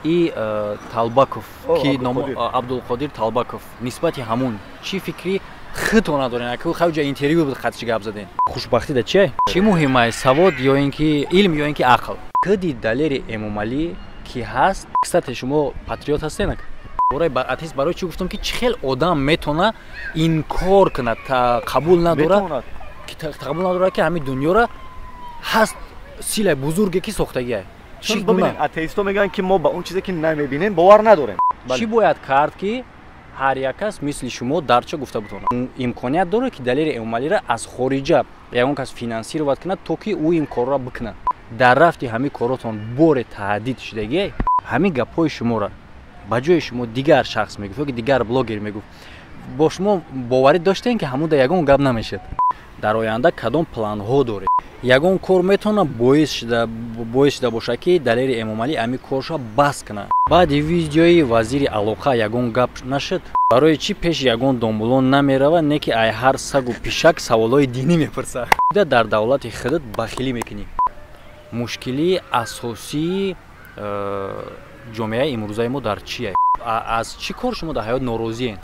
И Талбаков, ки Абдулқодир Талбаков, нисбати ҳамун чӣ фикри худтона дорен? Ака, хавҷа интервю буд, хатчи гап заден. Хушбахтӣ да чие? Чӣ муҳим аст, савод ё ин ки илм, ё ин ки ақл? Киди Далери Эмомалӣ ки ҳаст? Кстати, шумо патриот ҳастен, ака? Бораи атеист барои чӣ гуфтам, ки чӣ хел одам метавона инкор кунад, қабул надора, қабул надорад, ки ҳамин дунёра ҳаст силаи бузурге, ки сохтагиа? Чун бибинед, атеистҳо мегӯянд, ки мо ба он чизе, ки намебинем, бовар надорем. Чӣ бояд кард, ки ҳар як кас мисли шумо дарча гуфта бутонад? Имконият дорад, ки Далери Эмомалиро аз хориҷа ягон кас финансировать кунад, то ки ӯ ин корро бикунад? Дар рафти ҳамин коротон боре таҳдид шудагие? Ҳамин гапҳои шуморо ба ҷои шумо дигар шахс мегуфт ё ки дигар блогер мегуфт, бо шумо боварӣ доштем, ки ҳамуда ягон гап намешед? Дар оянда кадом планҳо доред? Ягон кор метавонад боис шуда бошад, ки Далери Эмомалӣ ҳамин корша бас кунад? Баъди видеои вазири алоқа ягон гап нашуд? Барои чӣ пеши ягон домбулон намеравад, не ки ай ҳар сагу пишак саволҳои динӣ мепурсад? Дар давлати худат бахилӣ мекунӣ. Мушкилии асосии ҷомеаи имрӯзаи мо дар чие? Аз чӣ кор шумо дар ҳаёт норозиед?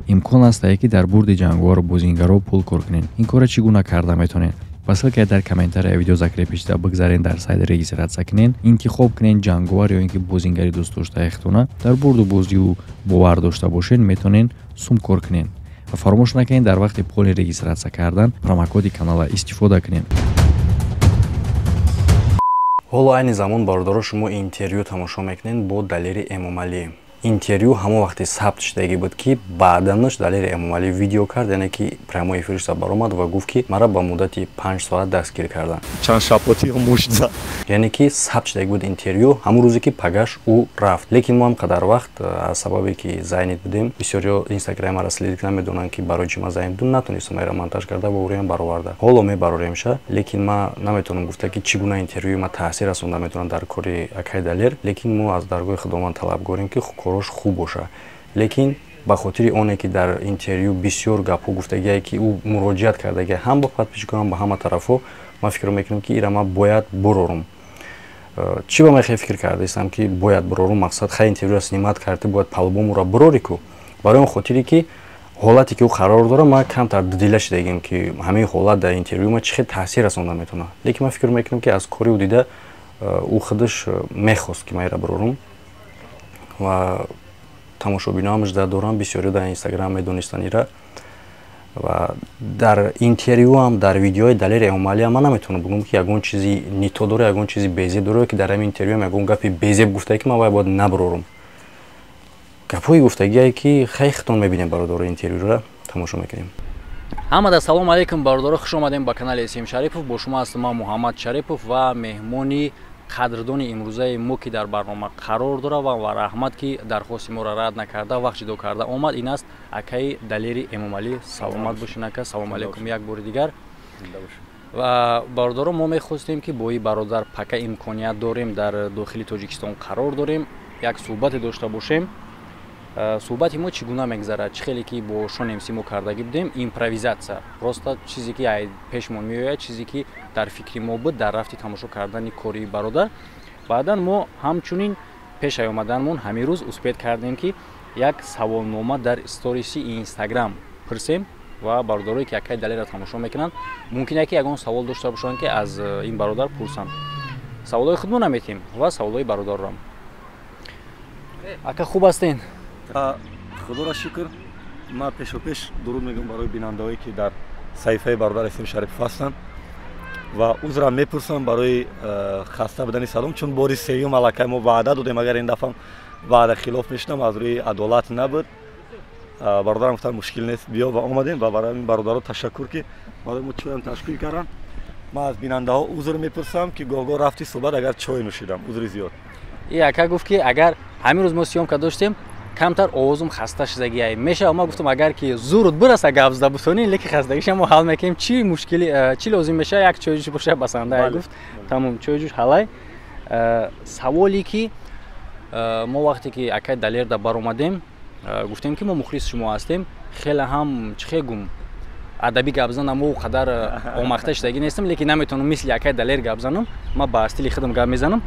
Имкон астае, ки дар бурди ҷанговару бозингаро пул кор кунед. Ин корро чӣ гуна карда метавонед? Ба ссылкае дар комментария видео закрепить шуда бигзарен, дар сайт регистрация кунен, интихоб кунен ҷанговар ё ин ки бозингари дӯстдоштаи худтона. Дар бурду бозию бовар дошта бошед, метавонен сум кор кунен. Ва фаромӯш накунед, дар вақти поли регистрация кардан промокоди канала истифода кунед. Ҳоло айни замон, бародаро, шумо интервю тамошо мекунед бо Далери Эмомалӣ. Интервю ҳамон вақте сабт шудагӣ буд, ки баъданаш Далери Эмомалӣ видео кард, яъне ки прямой эфирша баромад ва гуфт, ки мара ба муддати 5 соат дастгир карданд. Чанд шапоти мушт зад. Яъне ки сабт шудагӣ буд интервю ҳамон рӯзе, ки пагаш ӯ рафт. Лекин мо ҳам қадар вақт аз сабабе ки занят будем, бисёриҳо Инстаграми маро следить намедонанд, ки барои чӣ ман занят будам, натонистам айра монтаж карда ва ӯроям бароварда. Ҳоло мебароремша, лекин ман наметавонам гуфта, ки чӣ гуна интервюи ма таъсир расонда метавонад дар кори акай Далер. Лекин мо аз даргоҳи Худованд талабгорем, ки корош хуб боша. Лекин ба хотири оне ки дар интервю бисёр гапҳо гуфтагие, ки ӯ муроҷиат кардагия ҳам ба подписчикон, ҳам ба ҳама тарафҳо, ман фикр мекунам, ки ира ман бояд бурорум. Чӣ ба ман хеле фикр кардаистам, ки бояд бурорум? Мақсад, хай, интервюро снимать карда, бояд по-любому ра бурорӣ ку. Барои он хотире ки ҳолате ки ӯ қарор дорад, ман камтар дудила шудагим, ки ҳамин ҳолат дар интервю ма чӣ хел таъсир расонда метавонад. Лекин ман фикр мекунам, ки аз кори ӯ дида, ӯ худаш мехост, ки ман ира бурорум. Ва тамошобиноам жда дорам, бисёриҳо дар Инстаграм медонистанд ира. Ва дар интервюам, дар видеои Далери Эмомалиам ман наметавонам бигӯям, ки ягон чизи не то дора, ягон чизи безеб дора, ки дар ҳамин интервюам ягон гапи безеб гуфтае, ки ман вай бояд набурорум. Гапҳои гуфтагие, ки хай, худтон мебинем, бародаро, интервюро тамошо мекунем. Ҳамада салому алейкум, бародаро, хуш омадем ба канали Эсим Шарипов. Бо шумо ҳастам ман, Муҳаммад Шарипов, ва меҳмони қадрдони имрӯзаи мо, ки дар барнома қарор дорад ва раҳмат, ки дархости моро рад накарда, вақт ҷудо карда омад, ин аст акаи Далери Эмомалӣ. Саломат бошин, ака, салому алейкум як бори дигар. Ва бародаро, мо мехостем, ки бо ин бародар, пока имконият дорем, дар дохили Тоҷикистон қарор дорем, як суҳбате дошта бошем. Суҳбати мо чӣ гуна мегзарад? Чӣ хеле ки бо Шон МС мо кардагӣ будем, импровизация, просто чизе ки пешмон меояд, чизе ки дар фикри мо буд дар рафти тамошо кардани кори бародар. Баъдан мо ҳамчунин пешай омаданмон ҳамин рӯз успеть кардем, ки як саволнома дар сториси Инстаграм пурсем ва бародарое, ки акай Далера тамошо мекунанд, мумкин ки ягон савол дошта бошанд, ки аз ин бародар пурсанд. Саволҳои худмона метиҳем ва саволҳои бародарро. Ака, хуб ҳастен? Худоро шукр. Ман пешопеш дуруд мегӯям барои бинандаҳое, ки дар саҳифаи бародар Эсим Шарипов ҳастанд, ва узрам мепурсам барои хаста будани салом, чун бори сеюм аллакай мо ваъда додем. Агар ин дафъа ваъда хилоф мешудам, аз рӯи адолат набуд. Бародарам гуфтанд, мушкил нест, биё, ва омадем. Ва барои ин бародаро ташаккур, ки барои мо чоям ташкил карданд. Ман аз бинандаҳо узр мепурсам, ки гоҳ-гоҳ рафти суҳбат агар чой нӯшидам, узри зиёд. И ака гуфт, ки агар ҳамин рӯз мо съёмка доштем, камтар овозум хаста шудагиай мешава. Ма гуфтам, агар ки зурут бираса, гап зада бутонӣ, лекин хастагиша мо ҳал мекунем. Чӣ мушкили, чӣ лозим мешава, як чойҷӯш боша, басанда. Гуфт, тамом, чойҷӯш ҳалай. Саволе ки мо вақте ки акай Далерда баромадем, гуфтем, ки мо мухлиси шумо ҳастем. Хеле ҳам, чӣ хел гум, адабӣ гап занам, мо қадар омахта шудагӣ нестам, лекин наметавонам мисли акай Далер гап занам, ман ба стили худам гап мезанам.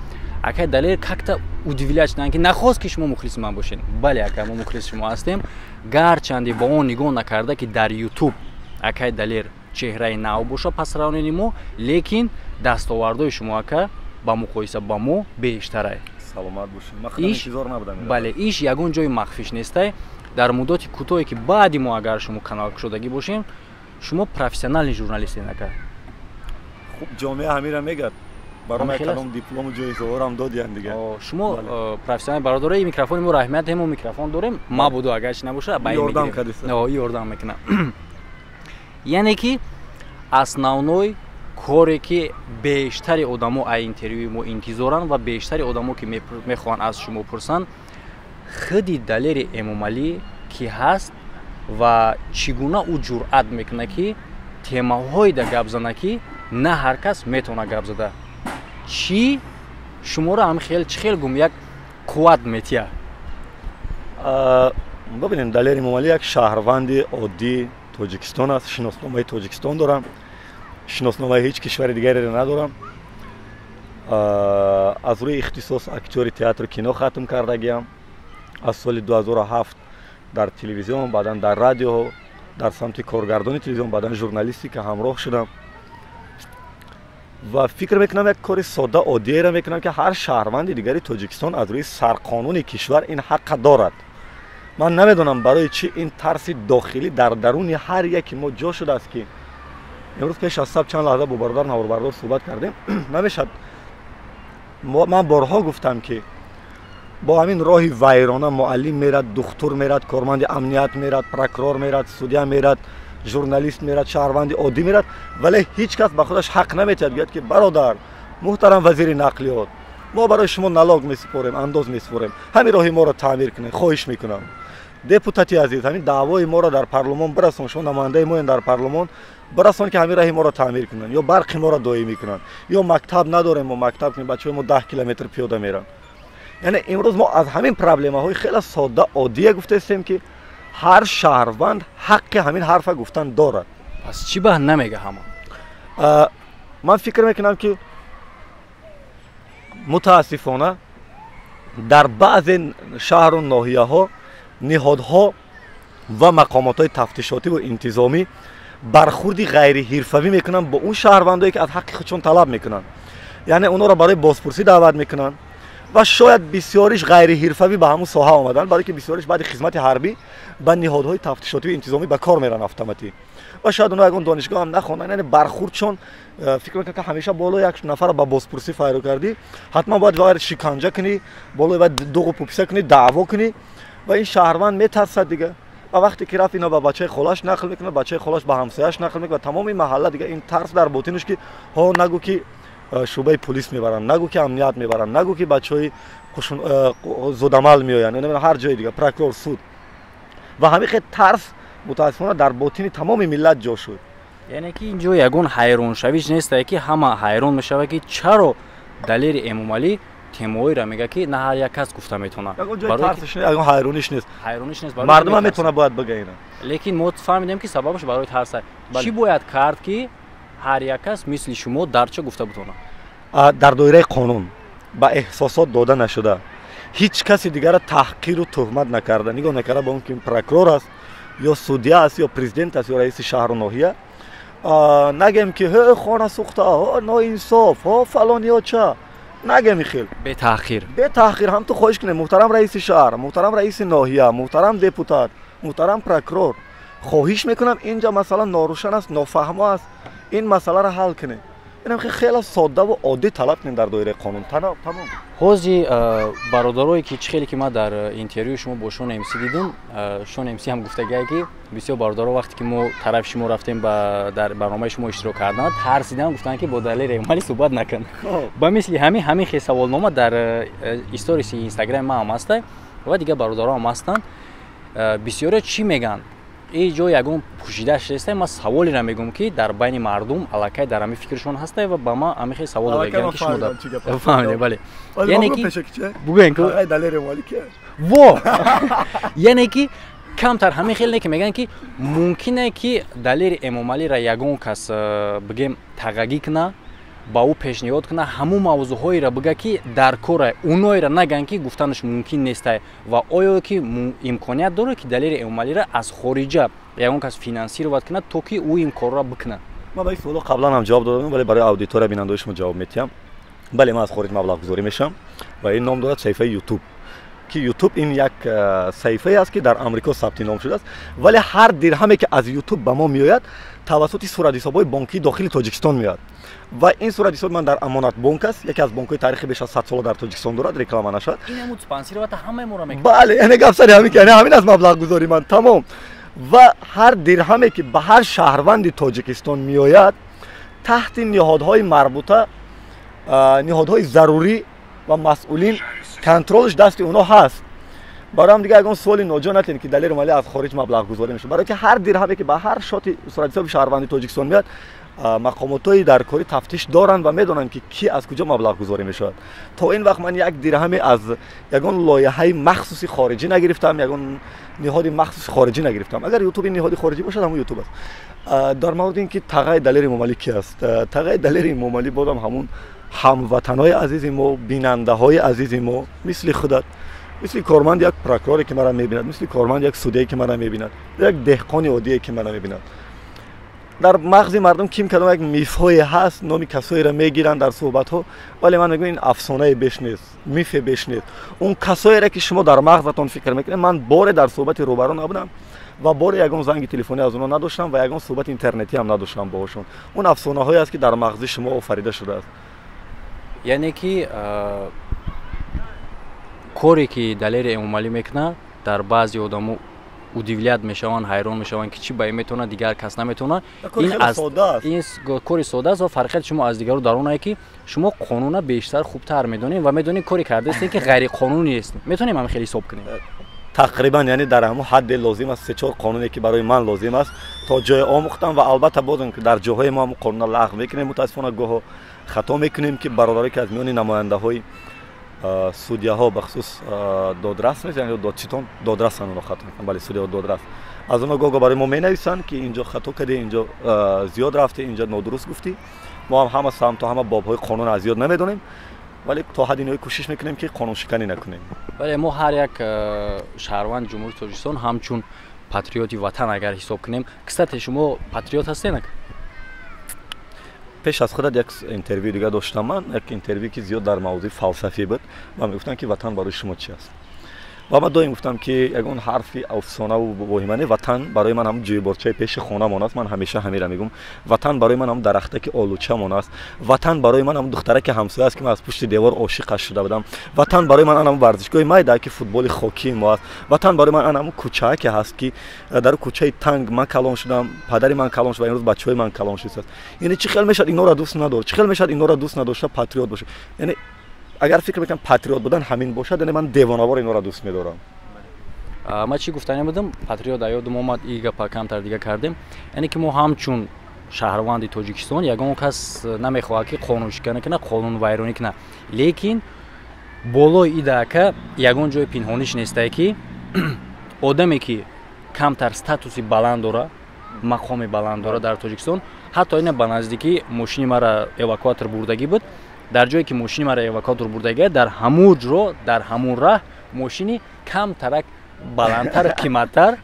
Акай Далер как-то удивлять шуданд, ки нахост ки шумо мухлиси ман бошед. Бале, ака, мо мухлиси шумо ҳастем, гарчанде ба он нигоҳ накарда, ки дар Ютуб акай Далер чеҳраи нав боша пасравнени мо, лекин дастовардҳои шумо, ака, ба муқоиса ба мо бештарай. Саломат бошед, ман худам интизор набудам. Бале, иш ягон ҷои махфиш нестай. Дар муддати кӯтоҳе, ки баъди мо агар шумо канал кушодагӣ бошем, шумо профессиональный журналистед, ака. Хуб, ҷомеа ҳамира мегӯяд. Барои кадом диплому ҷоизаҳорам додиянд дига. Шумо профессионал, бародарои микрофони мо раҳмият, мо микрофон дорем, мабудо агар чи набоша, ба ёрдам кардиста. Ёрдам мекунам. Яъне ки основной коре, ки бештари одамо аз интервюи мо интизоранд ва бештари одамо, ки мехоҳанд аз шумо пурсанд, худи Далери Эмомалӣ ки ҳаст ва чӣ гуна ӯ ҷуръат мекунад, ки темаҳое да гап зана, ки на ҳар кас метавонад гап зада. Чӣ шуморо ҳам хел, чӣ хел гум, як қувват метия? Бибинем, Далери Эмомалӣ як шаҳрванди оддии Тоҷикистон аст. Шиносномаи Тоҷикистон дорам, шиносномаи ҳеҷ кишвари дигареро надорам. Аз рӯи ихтисос актёри театру кино хатм кардагиам. Аз соли 2007 дар телевизион, баъдан дар радио, дар самти коргардони телевизион, баъдан журналистика ҳамроҳ шудам ва фикр мекунам, як кори содда, оддиеро мекунам, ки ҳар шаҳрванди дигари Тоҷикистон аз рӯи сарқонуни кишвар ин ҳаққа дорад. Ман намедонам, барои чӣ ин тарси дохилӣ дар даруни ҳар яки мо ҷо шудааст, ки имрӯз пеш аз саб чанд лаҳза бо бародар наворбардор суҳбат кардем. Намешад, ман борҳо гуфтам, ки бо ҳамин роҳи вайрона муаллим мерад, духтур мерад, корманди амният мерад, прокурор мерад, судья мерад, журналист мерад, шаҳрванди оддӣ мерад, вале ҳеҷ кас ба худаш ҳақ наметиҳад гӯяд, ки бародар муҳтарам вазири нақлиёт, мо барои шумо налог месупорем, андоз месупорем, ҳамин роҳи моро таъмир кунед, хоҳиш мекунам. Депутати азиз, ҳамин даъвои моро дар парлумон бирасон, шумо намояндаи моен дар парлумон, бирасон, ки ҳамин раҳи моро таъмир кунанд, ё барқи моро доимӣ кунанд, ё мактаб надорем мо, мактаб кунем, бачаҳои мо 10 километр пиёда меранд. Яъне имрӯз мо аз ҳамин проблемаҳои хеле содда, оддие гуфтаистем, ки ҳар шаҳрванд ҳаққи ҳамин ҳарфа гуфтан дорад. Пас чӣ ба намега ҳама? Ман фикр мекунам, ки мутаассифона дар баъзе шаҳру ноҳияҳо ниҳодҳо ва мақомотҳои тафтишотиву интизомӣ бархурди ғайриҳирфавӣ мекунанд бо он шаҳрвандое, ки аз ҳаққи худшон талаб мекунанд. Яъне онҳоро барои бозпурсӣ даъват мекунанд ва шояд бисёриш ғайриҳирфавӣ ба ҳамун соҳа омаданд, барое ки бисёриш баъди хизмати ҳарбӣ ба ниҳодҳои тафтишотиву интизомӣ ба кор меранд автоматӣ ва шояд онҳо ягон донишгоҳ ҳам нахонданд. Яъне бархурдшон, фикр мекунам, ки ҳамеша боло як нафарро ба бозпурсӣ файро кардӣ, ҳатман бояд вайро шиканҷа кунӣ, болои бояд дуғу пуписа кунӣ, даъво кунӣ ва ин шаҳрванд метарсад дига. Ва вақте ки рафт, ино ба бачаи холаш нақл мекунад, бачаи холаш ба ҳамсояш нақл мекунад ва тамоми маҳалла дига ин тарс дар ботинаш, ки ҳо, нагӯ ки шӯъбаи полис мебаранд, нагӯ ки амният мебаранд, нагӯ ки бачаҳои зудамал меоянд, ҳар ҷои дига, прокурор, суд. Ва ҳамин хел тарс мутаассифона дар ботини тамоми миллат ҷо шуд. Яъне ки ин ҷо ягон ҳайроншавиш нестае, ки ҳама ҳайрон мешавад, ки чаро Далери Эмомалӣ темаҳоеро мега, ки на ҳар як кас гуфта метавонад. Ягон ҳайрониш нест. Ҳайрониш нест. Мардумам метавонад, бояд бага ина. Лекин мо фаҳмидем, ки сабабаш барои тарса. Чӣ бояд кард, ки ҳар як кас мисли шумо дарча гуфта бутонад? Дар доираи қонун, ба эҳсосот дода нашуда, ҳеҷ каси дигарро таҳқиру туҳмат накарда, нигоҳ накарда ба он ки прокурор аст ё судья аст ё президент аст ё раиси шаҳру ноҳия, нагем, ки ҳе, хона сӯхта, ноинсоф, ҳо, фалониёча, нагем хел. Бетаҳқир. Бетаҳқир ҳам ту хоҳиш кунем: муҳтарам раиси шаҳр, муҳтарам раиси ноҳия, муҳтарам депутат, муҳтарам прокурор, хоҳиш мекунам, инҷа масъала норӯшан аст, нофаҳмо аст, ин масъаларо ҳал кунем. Инам хеле соддаву оддӣ талаб кунем дар доираи қонун, тамом. Ҳози бародарое, ки чӣ хеле ки ман дар интервюи шумо бо Шон МС дидум, Шон МС ҳам гуфтагие, ки бисёр бародаро, вақте ки мо тарафи шумо рафтем, дар барномаи шумо иштирок карданд, тарсидан, гуфтанд, ки бо Далер Эмомалӣ суҳбат накун. Ба мисли ҳамин хел саволнома дар сториси Инстаграми ман ҳам ҳаста ва дигар бародаро ҳам ҳастанд. Бисёре чӣ мегӯянд? Ин ҷо ягон пӯшидаш неста. Ман саволеро мегӯм, ки дар байни мардум аллакай дар ҳамин фикршон ҳаста ва ба ман ҳамин хел савол додагианд, ки шумо фаҳмидем. Бале, яъне ки бугӯем во, яъне ки камтар ҳамин хел не, ки мегӯянд, ки мумкине, ки Далери Эмомалиро ягон кас, бигем, тағагӣ куна. Ба ӯ пешниҳод кунад, ҳамун мавзӯъҳоеро бига, ки дар кора, уноеро наган, ки гуфтанаш мумкин нестай. Ва оё ки имконият дорад, ки Далери Эмомалиро аз хориҷа ягон кас финансировать кунад, то ки ӯ ин корро бикунад? Ман ба ин суоло қаблан ҳам ҷавоб додам, вале барои аудитория, бинандаҳои шумо ҷавоб метиҳам. Бале, ман аз хориҷ маблағгузорӣ мешавам ва ин ном дорад саҳифаи Ютуб, ки Ютуб ин як саҳифае аст, ки дар Амрико сабти ном шудааст, вале ҳар дирҳаме, ки аз Ютуб ба мо меояд, тавассути суратҳисобҳои бонкии дохили Тоҷикистон меояд. Ва ин суратҳисоби ман дар Амонатбонк аст, яке аз бонкҳои таърихи беш аз 100 сола дар Тоҷикистон дорад, реклама нашавад. Бале, яъне гап сари ҳамин, яъне ҳамин аст маблағгузори ман, тамом. Ва ҳар дирҳаме, ки ба ҳар шаҳрванди Тоҷикистон меояд, таҳти ниҳодҳои марбута, ниҳодҳои зарурӣ ва масъулин контролш дасти онҳо ҳаст. Барои ҳам дига ягон суоли ноҷо натен, ки Далер Эмомалӣ аз хориҷ маблағгузорӣ мешавад, барое ки ҳар дирҳаме, ки ба ҳар шоти суратҳисоби шаҳрванди Тоҷикистон меояд, мақомотҳои дар кори тафтиш доранд ва медонанд, ки кӣ аз куҷо маблағгузорӣ мешавад. То ин вақт ман як дирҳаме аз ягон лоиҳаи махсуси хориҷӣ нагирифтам, ягон ниҳоди махсуси хориҷӣ нагирифтам. Агар Ютуби ниҳоди хориҷӣ бошад, ҳамон Ютуб аст. Дар мавриди ин ки тағаи Далери Эмомалӣ ки аст, тағаи Далери Эмомалӣ бозам ҳамун ҳамватанҳои азизи мо, бинандаҳои азизи мо, мисли худат, мисли корманди як прокуроре, ки мара мебинад, мисли корманди як судяе, ки мара мебинад, як деҳқони оддие, ки мара мебинад. Дар мағзи мардум ким кадом як мифҳое ҳаст, номи касоеро мегиранд дар суҳбатҳо, вале ман мегӯям, ин афсонае беш нест, мифе беш нест. Он касоере, ки шумо дар мағзатон фикр мекунед, ман боре дар суҳбати рӯбарӯ набудам ва боре ягон занги телефонӣ аз онҳо надоштам ва ягон суҳбати интернетӣ ҳам надоштам боҳошон. Он афсонаҳое аст, ки дар мағзи шумо офарида шудааст. Яъне ки коре, ки Далери Эмомалӣ мекунад, дар баъзе одамо удивлять мешаванд, ҳайрон мешаванд, ки чӣ ба ин метавонад, дигар кас наметавонад. Ин кори сода аст ва фарқияти шумо аз дигару дар он ае, ки шумо қонуна бештар, хубтар медонед ва медонед, коре кардаистед, ки ғайриқонунӣ нест. Метавонем ҳам хеле ҳисоб кунем? Тақрибан, яъне дар ҳамон ҳадде лозим аст, се-чор қонуне, ки барои ман лозим аст, то ҷое омӯхтам. Ва албатта, бозм ки дар ҷоҳои мо ҳамон қонуна лағв мекунем, мутаассифона, гоҳо хато мекунем, ки бародаре, ки аз миёни намояндаҳои судяҳо, бахусус додрас мезананд ё додситон, додрасанд, онҳо хато мекунанд. Бале, судяҳо, додрас, аз онҳо гоҳ барои мо менависанд, ки инҷо хато кардӣ, инҷо зиёд рафтӣ, инҷо нодуруст гуфтӣ. Мо ҳам ҳама самту ҳама бобҳои қонун аз ёд намедонем, вале то ҳадди ниҳоӣ кӯшиш мекунем, ки қонуншиканӣ накунем. Бале, мо ҳар як шаҳрванди Ҷумҳурии Тоҷикистон ҳамчун патриоти ватан агар ҳисоб кунем. Кстати, шумо патриот ҳастед? Пеш аз худат як интервю дига доштам ман, як интервю, ки зиёд дар мавзӯи фалсафӣ буд ва мегуфтанд, ки ватан барои шумо чи аст. Ва ман доим гуфтам, ки ягон ҳарфи афсонаву воҳима не, ватан барои ман ҳамун ҷӯйборчаи пеши хонамон аст. Ман ҳамеша ҳамира мегӯм: ватан барои ман ҳамун дарахтаки олучамон аст, ватан барои ман ҳамун духтараки ҳамсоя аст, ки ман аз пушти девор ошиқаш шуда будам, ватан барои ман ҳамун варзишгоҳи майда, ки футболи хокии мо аст, ватан барои ман ҳамун кӯчааке ҳаст, ки дар кӯчаи танг ман калон шудам, падари ман калон шуд ва имрӯз бачаҳои ман калон шудааст. Яъне чӣ хел мешавад инора дӯст надор, чӣ хел мешавад инора дӯст надошта патриот бошад? Яъне агар фикр мекунам, патриот будан ҳамин бошад, яъне ман девонавор инора дӯст медорам. Ман чӣ гуфтане будам? Патриот ёдум омад, и гапа камтар дига кардем. Яъне ки мо ҳамчун шаҳрванди Тоҷикистон, ягон кас намехоҳад, ки қонуншиканӣ кунад, қонунвайронӣ кунад, лекин болои идака ягон ҷои пинҳониш нестае, ки одаме, ки камтар статуси баланд дора, мақоми баланд дора дар Тоҷикистон, ҳатто ина ба наздикӣ мошини мара эвакуатор бурдагӣ буд. Дар ҷое ки мошини мара эвакуатор бурдагия, дар ҳамун ҷо, дар ҳамун раҳ мошини камтарак баландтар, қиматтар,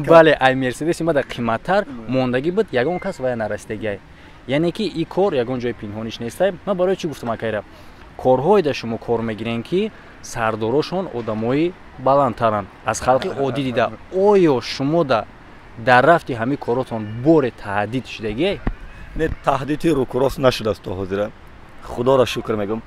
бале, ай Мерседеси ма дар қиматтар мондагӣ буд, ягон кас вая нарасидагиай. Яъне ки и кор ягон ҷои пинҳониш нестай. Ман барои чӣ гуфтам, акайра? Корҳое да шумо кор мегирем, ки сардорошон одамои баландтаранд аз халқи оддӣ дида. Оё шумо да дар рафти ҳамин коротон боре таҳдид шудагиай? Не, таҳдиди рӯкурост нашудааст то ҳозира, худоро шукр мегӯм.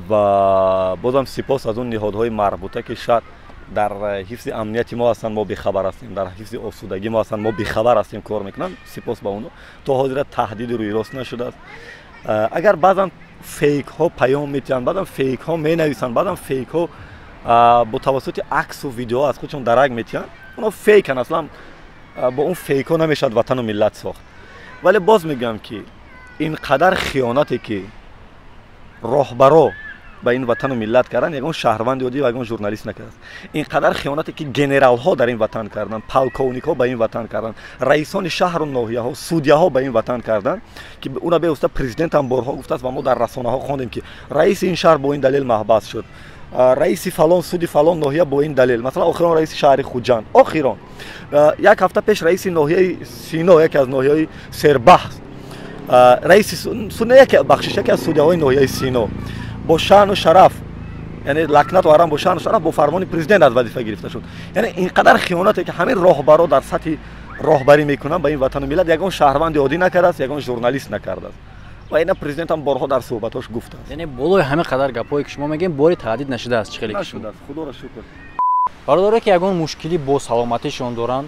Ва бозам сипос аз он ниҳодҳои марбута, ки шояд дар ҳифзи амнияти мо ҳастанд, мо бехабар ҳастем, дар ҳифзи осудагӣ мо ҳастанд, мо бехабар ҳастем, кор мекунанд. Сипос ба онҳо, то ҳозира таҳдиди рӯйрост нашудааст. Агар баъзан фейкҳо паём метиҳанд, баъзан фейкҳо менависанд, баъзан фейкҳо бо тавассути аксу видеоҳо аз худшон дарак метиҳанд, онҳо фейкан. Аслан бо он фейкҳо намешавад ватану миллат сохт. Вале боз мегӯям, ки ин қадар хиёнате, ки роҳбаро ба ин ватану миллат карданд, ягон шаҳрванди оддӣ ва ягон журналист накардааст. Ин қадар хиёнате ки генералҳо дар ин ватан карданд, полковникҳо ба ин ватан карданд, раисони шаҳру ноҳияҳо, судяҳо ба ин ватан карданд, ки уна бевосита президентам борҳо гуфтааст ва мо дар расонаҳо хондем, ки раиси ин шаҳр бо ин далел маҳбас шуд, раиси фалон суди фалон ноҳия бо ин далел, масалан охирон раиси шаҳри Хуҷанд, охирон як ҳафта пеш раиси ноҳияи Сино, яке аз ноҳияҳои сербаҳс, раиси бахшиш, яке аз судяҳои ноҳияи Сино бо шаъну шараф, яъне лакнату ҳарам бо шаъну шараф бо фармони президент аз вазифа гирифта шуд. Яъне ин қадар хиёнате ки ҳамин роҳбаро дар сатҳи роҳбарӣ мекунанд ба ин ватану миллат, ягон шаҳрванди оддӣ накардааст, ягон журналист накардааст. Ва ина президентам борҳо дар суҳбатҳош гуфтааст. Яъне болои ҳамин қадар гапҳое ки шумо мегӯед, бори таҳдид нашудааст, чӣ хеле ки шумо? Нашудааст, худоро шукр. Бародаре ки ягон мушкилӣ бо саломатишон доранд,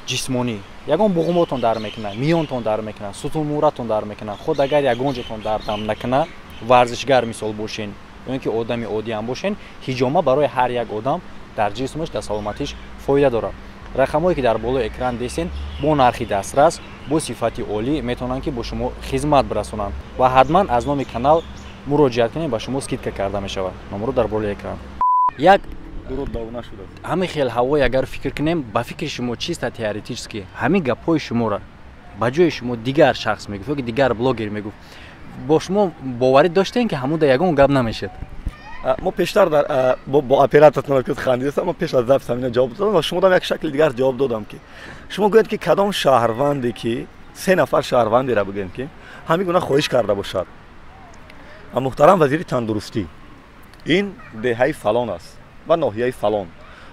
ҷисмонӣ, ягон буғумотон дар мекунад, миёнтон дар мекунад, сутунмӯратон дар мекунад, худ агар ягон ҷотон дардам накунад, варзишгар мисол бошен ё ин ки одами оддӣ ҳам бошен, ҳиҷома барои ҳар як одам дар ҷисмаш, дар саломатиш фоида дорад. Рақамҳое ки дар болои экран десен, бо нархи дастрас, бо сифати олӣ метавонанд ки бо шумо хизмат бирасонанд ва ҳатман аз номи канал муроҷиат кунед, ба шумо скидка карда мешавад. Номро дар болои экран. Як ҳамин хел ҳавое агар фикр кунем, ба фикри шумо чиста теоретически ҳамин гапҳои шуморо ба ҷои шумо дигар шахс мегуфт ё ки дигар блогер мегуфт, бо шумо боварӣ доштем ки ҳамуда ягон гап намешед? Мо пештар дар бо оператортон хандидастам, мо пеш аз запис ҳамина ҷавоб додам ва шумо дам як шакли дигар ҷавоб додам, ки шумо гӯяд ки кадом шаҳрванде ки се нафар шаҳрвандеро бигӯем ки ҳамин гуна хоҳиш карда бошад. Муҳтарам вазири тандурустӣ, ин деҳаи фалон аст ва ноҳияи фалон,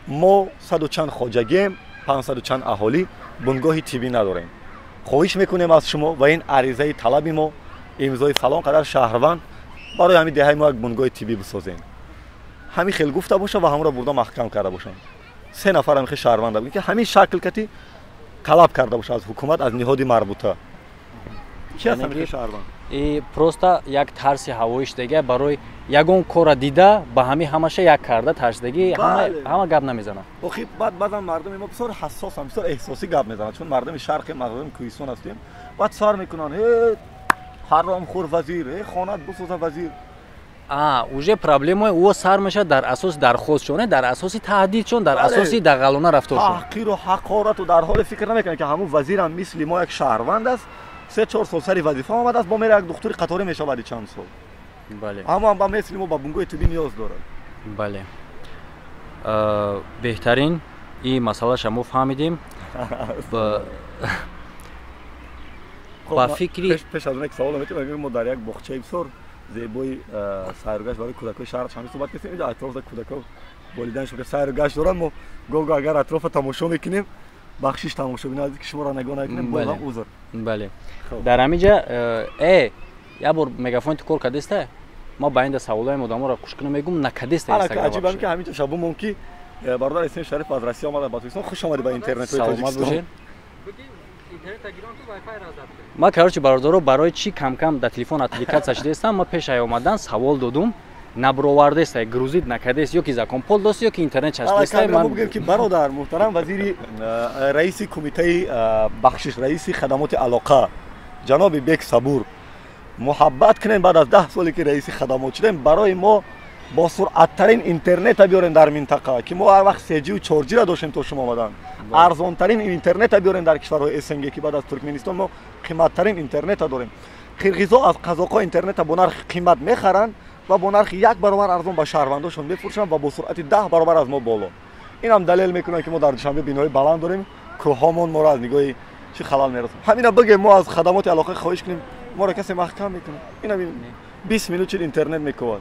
мо саду чанд хоҷагием, 500 чанд аҳолӣ, бунгоҳи тиббӣ надорем. Хоҳиш мекунем аз шумо ва ин аризаи талаби мо, имзои фалон қадар шаҳрванд, барои ҳамин деҳаи мо як бунгоҳи тиббӣ бисозем. Ҳамин хел гуфта бошад ва ҳамонро бурда маҳкам карда бошанд. Се нафар ҳамин хел шаҳрванда бигӯем ки ҳамин шакл кати талаб карда бошад аз ҳукумат, аз ниҳоди марбута. Чи аст ҳамин хел шаҳрванд? И просто як тарси ҳавоиш дега барои ягон корра дида ба ҳамин ҳамаша як карда тарсидагӣ ҳама гап намезанад. Охи баъд баъзан мардуми мо бисёр ҳассосанд, бисёр эҳсосӣ гап мезананд, чун мардуми шарқи мағриб кӯҳистон ҳастем. Баъд сар мекунанд: э ҳаромхӯр вазир, э хонат бисоза вазир. Уже проблемаи ӯ сар мешавад дар асоси дархостшон, дар асоси таҳдидшон, дар асоси дағалона рафторшон. Таҳқиру ҳақорату дар ҳоле фикр намекунанд ки ҳамун вазирам мисли мо як шаҳрванд аст, 3-4 сол сари вазифа омадааст, бо мера як духтури қаторӣ мешавад чанд сол. Бале. Ҳамон ба мисли мо ба бунгоҳи тиббӣ ниёз дорад. Бале. Беҳтарин ин масъалаша мо фаҳмидем. Ба фикри пеш аз он як савол метавонем, мо дар як боғчаи бисёр зебои сайругашт барои кӯдакои шаҳр Душанбе суҳбат кардем. Инҷо атрофда кӯдако волидайншон ки сайругашт доранд, мо гоҳ-гоҳ агар атрофа тамошо мекунем, бахшиш тамошобино азиз ки шуморо нигоҳ накунем, боз ҳам узр. Бале. Дар ҳамин ҷа як бор мегафон ту кор кардеста, ма ба инда саволои одаморо куш кунам, мегум накардеста. Аҷиб ам ки ҳамин ҷо шабумон ки бародар Исмоил Шариф аз Россия омада ба Тоҷикистон. Хуш омадӣ ба интернетҳои Тоҷикистон. Ма короче бародаро, барои чӣ кам-кам дар телефон аппликатсия шудастам, ма пеш ай омадан савол додум, набровардеста, грузит накардест, ё ки закон пол дост, ё ки интернет часпидаст. Ман бигӯем ки бародар муҳтарам вазири раиси кумитаи бахшиш, раиси хадамоти алоқа ҷаноби Бек Сабур, муҳаббат кунем, баъд аз 10 соле ки раиси хадамот шудем, барои мо бо суръаттарин интернета биёрем дар минтақа, ки мо ҳар вақт 3G 4G-ра доштем то шумо омадан. Арзонтарин интернета биёрем дар кишварҳои СНГ, ки баъд аз Туркменистон мо қиматтарин интернета дорем. Қирғизо аз қазоқҳо интернета бо нархи қимат мехаранд ва бо нархи 1 баробар арзон ба шаҳрвандошон мефурӯшанд ва бо суръати 10 баробар аз мо боло. Инам далел мекунад ки мо дар Душанбе биноҳои баланд дорем, кӯҳҳомон моро аз нигоҳи чӣ халал мерасонад. Ҳамина бигем, мо аз хадамоти алоқа хоҳиш кунем, моро касе маҳкам мекунад. Инам 20 минут чил интернет мекувад.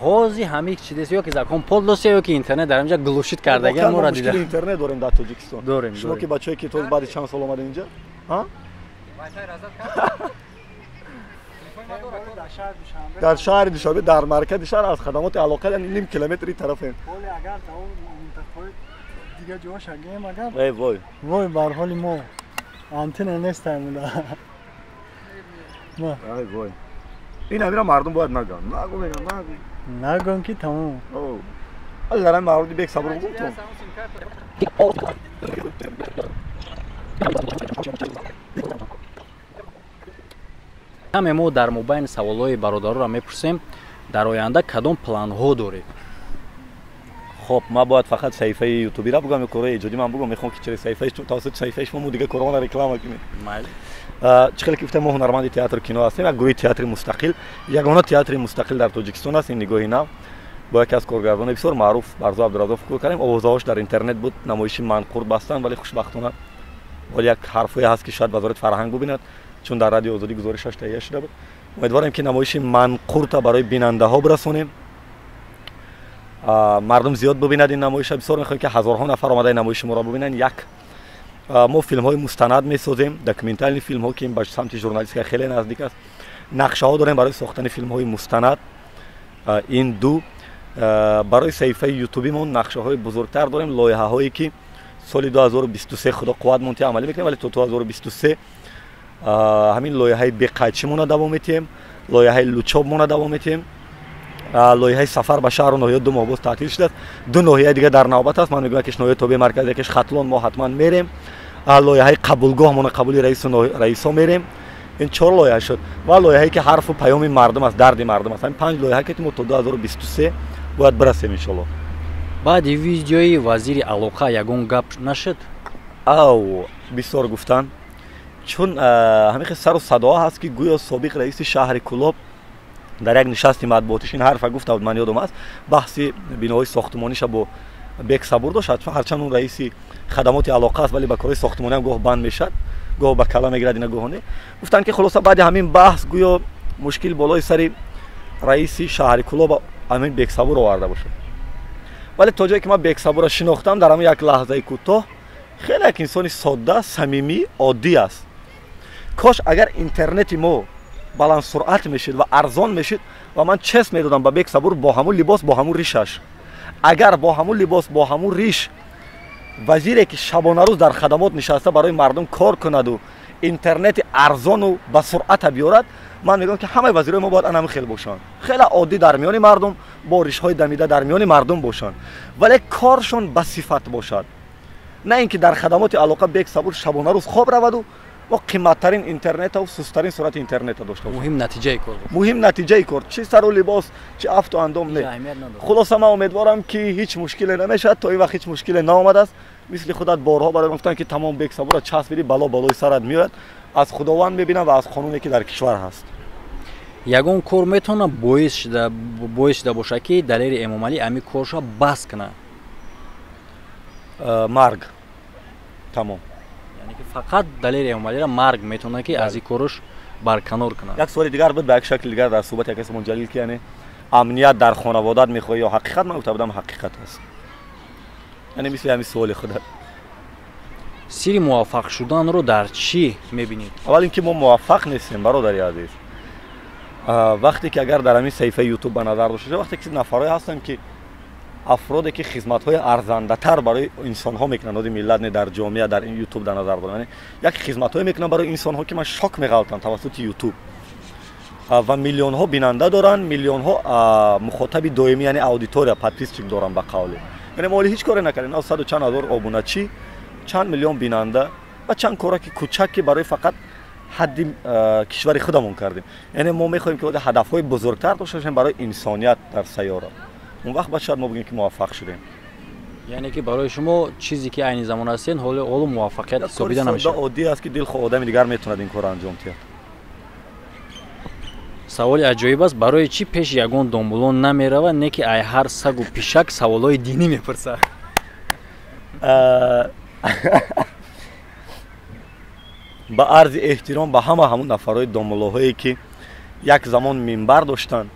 Ҳози ҳамин чиз ё ки закон пол дост, ё ки интернет дар инҷа глушит кардагӣ моро дида. Мушкили интернет дорем дар Тоҷикистон. Дорем. Шумо ки бачаҳое ки то баъди чанд сол омадед инҷа? Ҳа? Дар шаҳри Душанбе, дар маркази шаҳр аз хадамоти алоқа ним километри тарафем. Агар то минтақаҳои дигар ҷоҳо шагем, агар эй вой вой бар ҳоли мо антенна нестем. Ай вой. Ин ҳамира мардум бояд нагӯянд. Нагӯ мегӯянд, нагӯ. Нагӯям ки тамом. Ҳали дар ҳамин мавриди Бек Сабур бигӯм ту. Каме мо дар мобайни саволҳои бародароро мепурсем. Дар оянда кадом планҳо доред? Хоб, ман бояд фақат саҳифаи ютубиро бугам ё корҳои эҷодӣ ман бугам? Мехоҳам ки через саҳифаи тавассути саҳифаи шумо мо дигар корҳоро реклама кунем. Майли. Чӣ хеле ки гуфтем, мо ҳунарманди театру кино ҳастем, як гурӯҳи театри мустақил, ягона театри мустақил дар Тоҷикистон аст. Ин нигоҳи нав бо яке аз коргардони бисёр маъруф Барзо Абдураззоқов кор кардем. Овозаҳош дар интернет буд, намоиши Манқурт бастанд, вале хушбахтона ҳол як ҳарфое ҳаст, ки шояд Вазорати фарҳанг бубинад, чун дар Радиои Озодӣ гузоришаш таҳия шуда буд. Умедворем, ки намоиши Манқурта барои бинандаҳо бирасонем, мардум зиёд бубинад ин намоиша. Бисёр мехоҳем, ки ҳазорҳо нафар омада ин намоиши моро бубинанд. Як, мо филмҳои мустанад месозем, документальный филмҳо, ки ин ба самти журналистика хеле наздик аст. Нақшаҳо дорем барои сохтани филмҳои мустанад. Ин ду. Барои саҳифаи ютубимон нақшаҳои бузургтар дорем, лоиҳаҳое, ки соли 2023 худо қувват монти амалӣ мекунем, вале то 2023 ҳамин лоиҳаи беқайдшимона давом метиҳем, лоиҳаи лучобмона давом метиҳем, лоиҳаи сафар ба шаҳру ноҳия 2 моҳ боз таътил шудааст, ду ноҳияи дигар дар навбат аст. Ман мегӯям, якеш ноҳияи тобеи марказ, якеш Хатлон, мо ҳатман мерем. Лоиҳаи қабулгоҳмона, қабули раису раисо мерем. Ин чор лоиҳа шуд. Ва лоиҳае, ки ҳарфу паёми мардум аст, дарди мардум аст. Ҳамин панҷ лоиҳа, ки мо то 2023 бояд бирасем, иншолло. Баъди видеои вазири алоқа ягон гап нашуд? Ав, бисёр гуфтанд, чун ҳамин хел сару садоҳо ҳаст, ки гӯё собиқ раиси шаҳри Кӯлоб дар як нишасти матбуотиш ин ҳарфа гуфта буд. Ман ёдам аст, баҳси биноҳои сохтмониша бо Бек Сабур дошт. Ҳарчанд он раиси хадамоти алоқа аст, вале ба корҳои сохтмониам гоҳ банд мешавад, гоҳ ба кала мегирад, ина гоҳ не. Гуфтанд, ки хулоса, баъди ҳамин баҳс гӯё мушкил болои сари раиси шаҳри Кӯлоб ҳамин Бексабур оварда бошад. Вале то ҷое ки ман Бексабурро шинохтам, дар ҳамин як лаҳзаи кӯтоҳ, хеле як инсони содда, самимӣ, оддӣ аст. Кош агар интернети мо баландсуръат мешид ва арзон мешид, ва ман чест медодам ба Бексабур, бо ҳамун либос, бо ҳамун ришаш, агар бо ҳамун либос, бо ҳамун риш вазире, ки шабонарӯз дар хадамот нишаста, барои мардум кор кунаду интернети арзону ба суръата биёрад, ман мегӯям, ки ҳамаи вазирои мо бояд ана ҳамин хел бошанд, хеле оддӣ дар миёни мардум, бо ришҳои дамида дар миёни мардум бошанд, вале коршон ба сифат бошад, на ин ки дар хадамоти алоқа Бек Сабур шабонарӯз хоб раваду мо қиматтарин интернету сустарин суръати интернета дошта бошем. Муҳим натиҷаи кор. Муҳим натиҷаи кор, чӣ сару либос, чӣ афту андом, не. Хулоса, ман умедворам, ки ҳеҷ мушкиле намешавад. То ин вақт ҳеҷ мушкиле наомадааст. Мисли худат борҳо барои гуфтанд, ки тамом, Бек Сабурро часпиди, бало болои сарат меояд. Аз Худованд мебинам ва аз қонуне, ки дар кишвар ҳаст. Ягон кор метавонад боис шуда бошад, ки Далери Эмомалӣ ҳамин корша бас кунад? Марг, тамом. Яъне ки фақат Далери Эмомалиро марг метавонад, ки аз ин кораш барканор кунад. Як суоли дигар буд ба як шакли дигар дар суҳбати яке Ҷалил, ки яъне амният дар хонаводат мехоҳӣ ё ҳақиқат? Ман гуфта будам, ҳақиқат аст, яъне мисли ҳамин суоли худат. Сирри муваффақ шуданро дар чӣ мебинед? Аввал ин ки мо муваффақ нестем, бародари азиз. Вақте ки агар дар ҳамин саҳифаи Ютуб ба назар дошта, вақте ки нафарое ҳастанд, ки афроде, ки хизматҳои арзандатар барои инсонҳо мекунанд, оди миллат не, дар ҷомеа, дар ин Ютуб дар назар дорам, як хизматҳое мекунанд барои инсонҳо, ки ман шок меғалтам, тавассути Ютуб, ва миллионҳо бинанда доранд, миллионҳо мухотаби доимӣ, яъне аудитория, подписчик доранд. Ба қавле, яъне мо ҳоли ҳеҷ коре накардем, на саду чанд ҳазор обуначӣ, чанд миллион бинанда ва чанд кораки кӯчак, ки барои фақат ҳадди кишвари худамон кардем. Яъне мо мехоҳем, ки ҳадафҳои бузургтар дошта бошем барои инсоният дар сайёра. Он вақт баъд шояд мо бигӯем, ки муваффақ шудем. Яъне ки барои шумо чизе, ки айни замон ҳастен, ҳоло муваффақият ҳисобида намешавад? Оддӣ аст, ки дилхоҳ одами дигар метавонад ин корро анҷом диҳад. Саволи аҷоиб аст: барои чӣ пеши ягон домулон намеравад, не ки ай ҳар сагу пишак саволҳои динӣ мепурсад? Ба арзи эҳтиром ба ҳама ҳамун нафарҳои домулоҳое, ки як замон минбар доштанд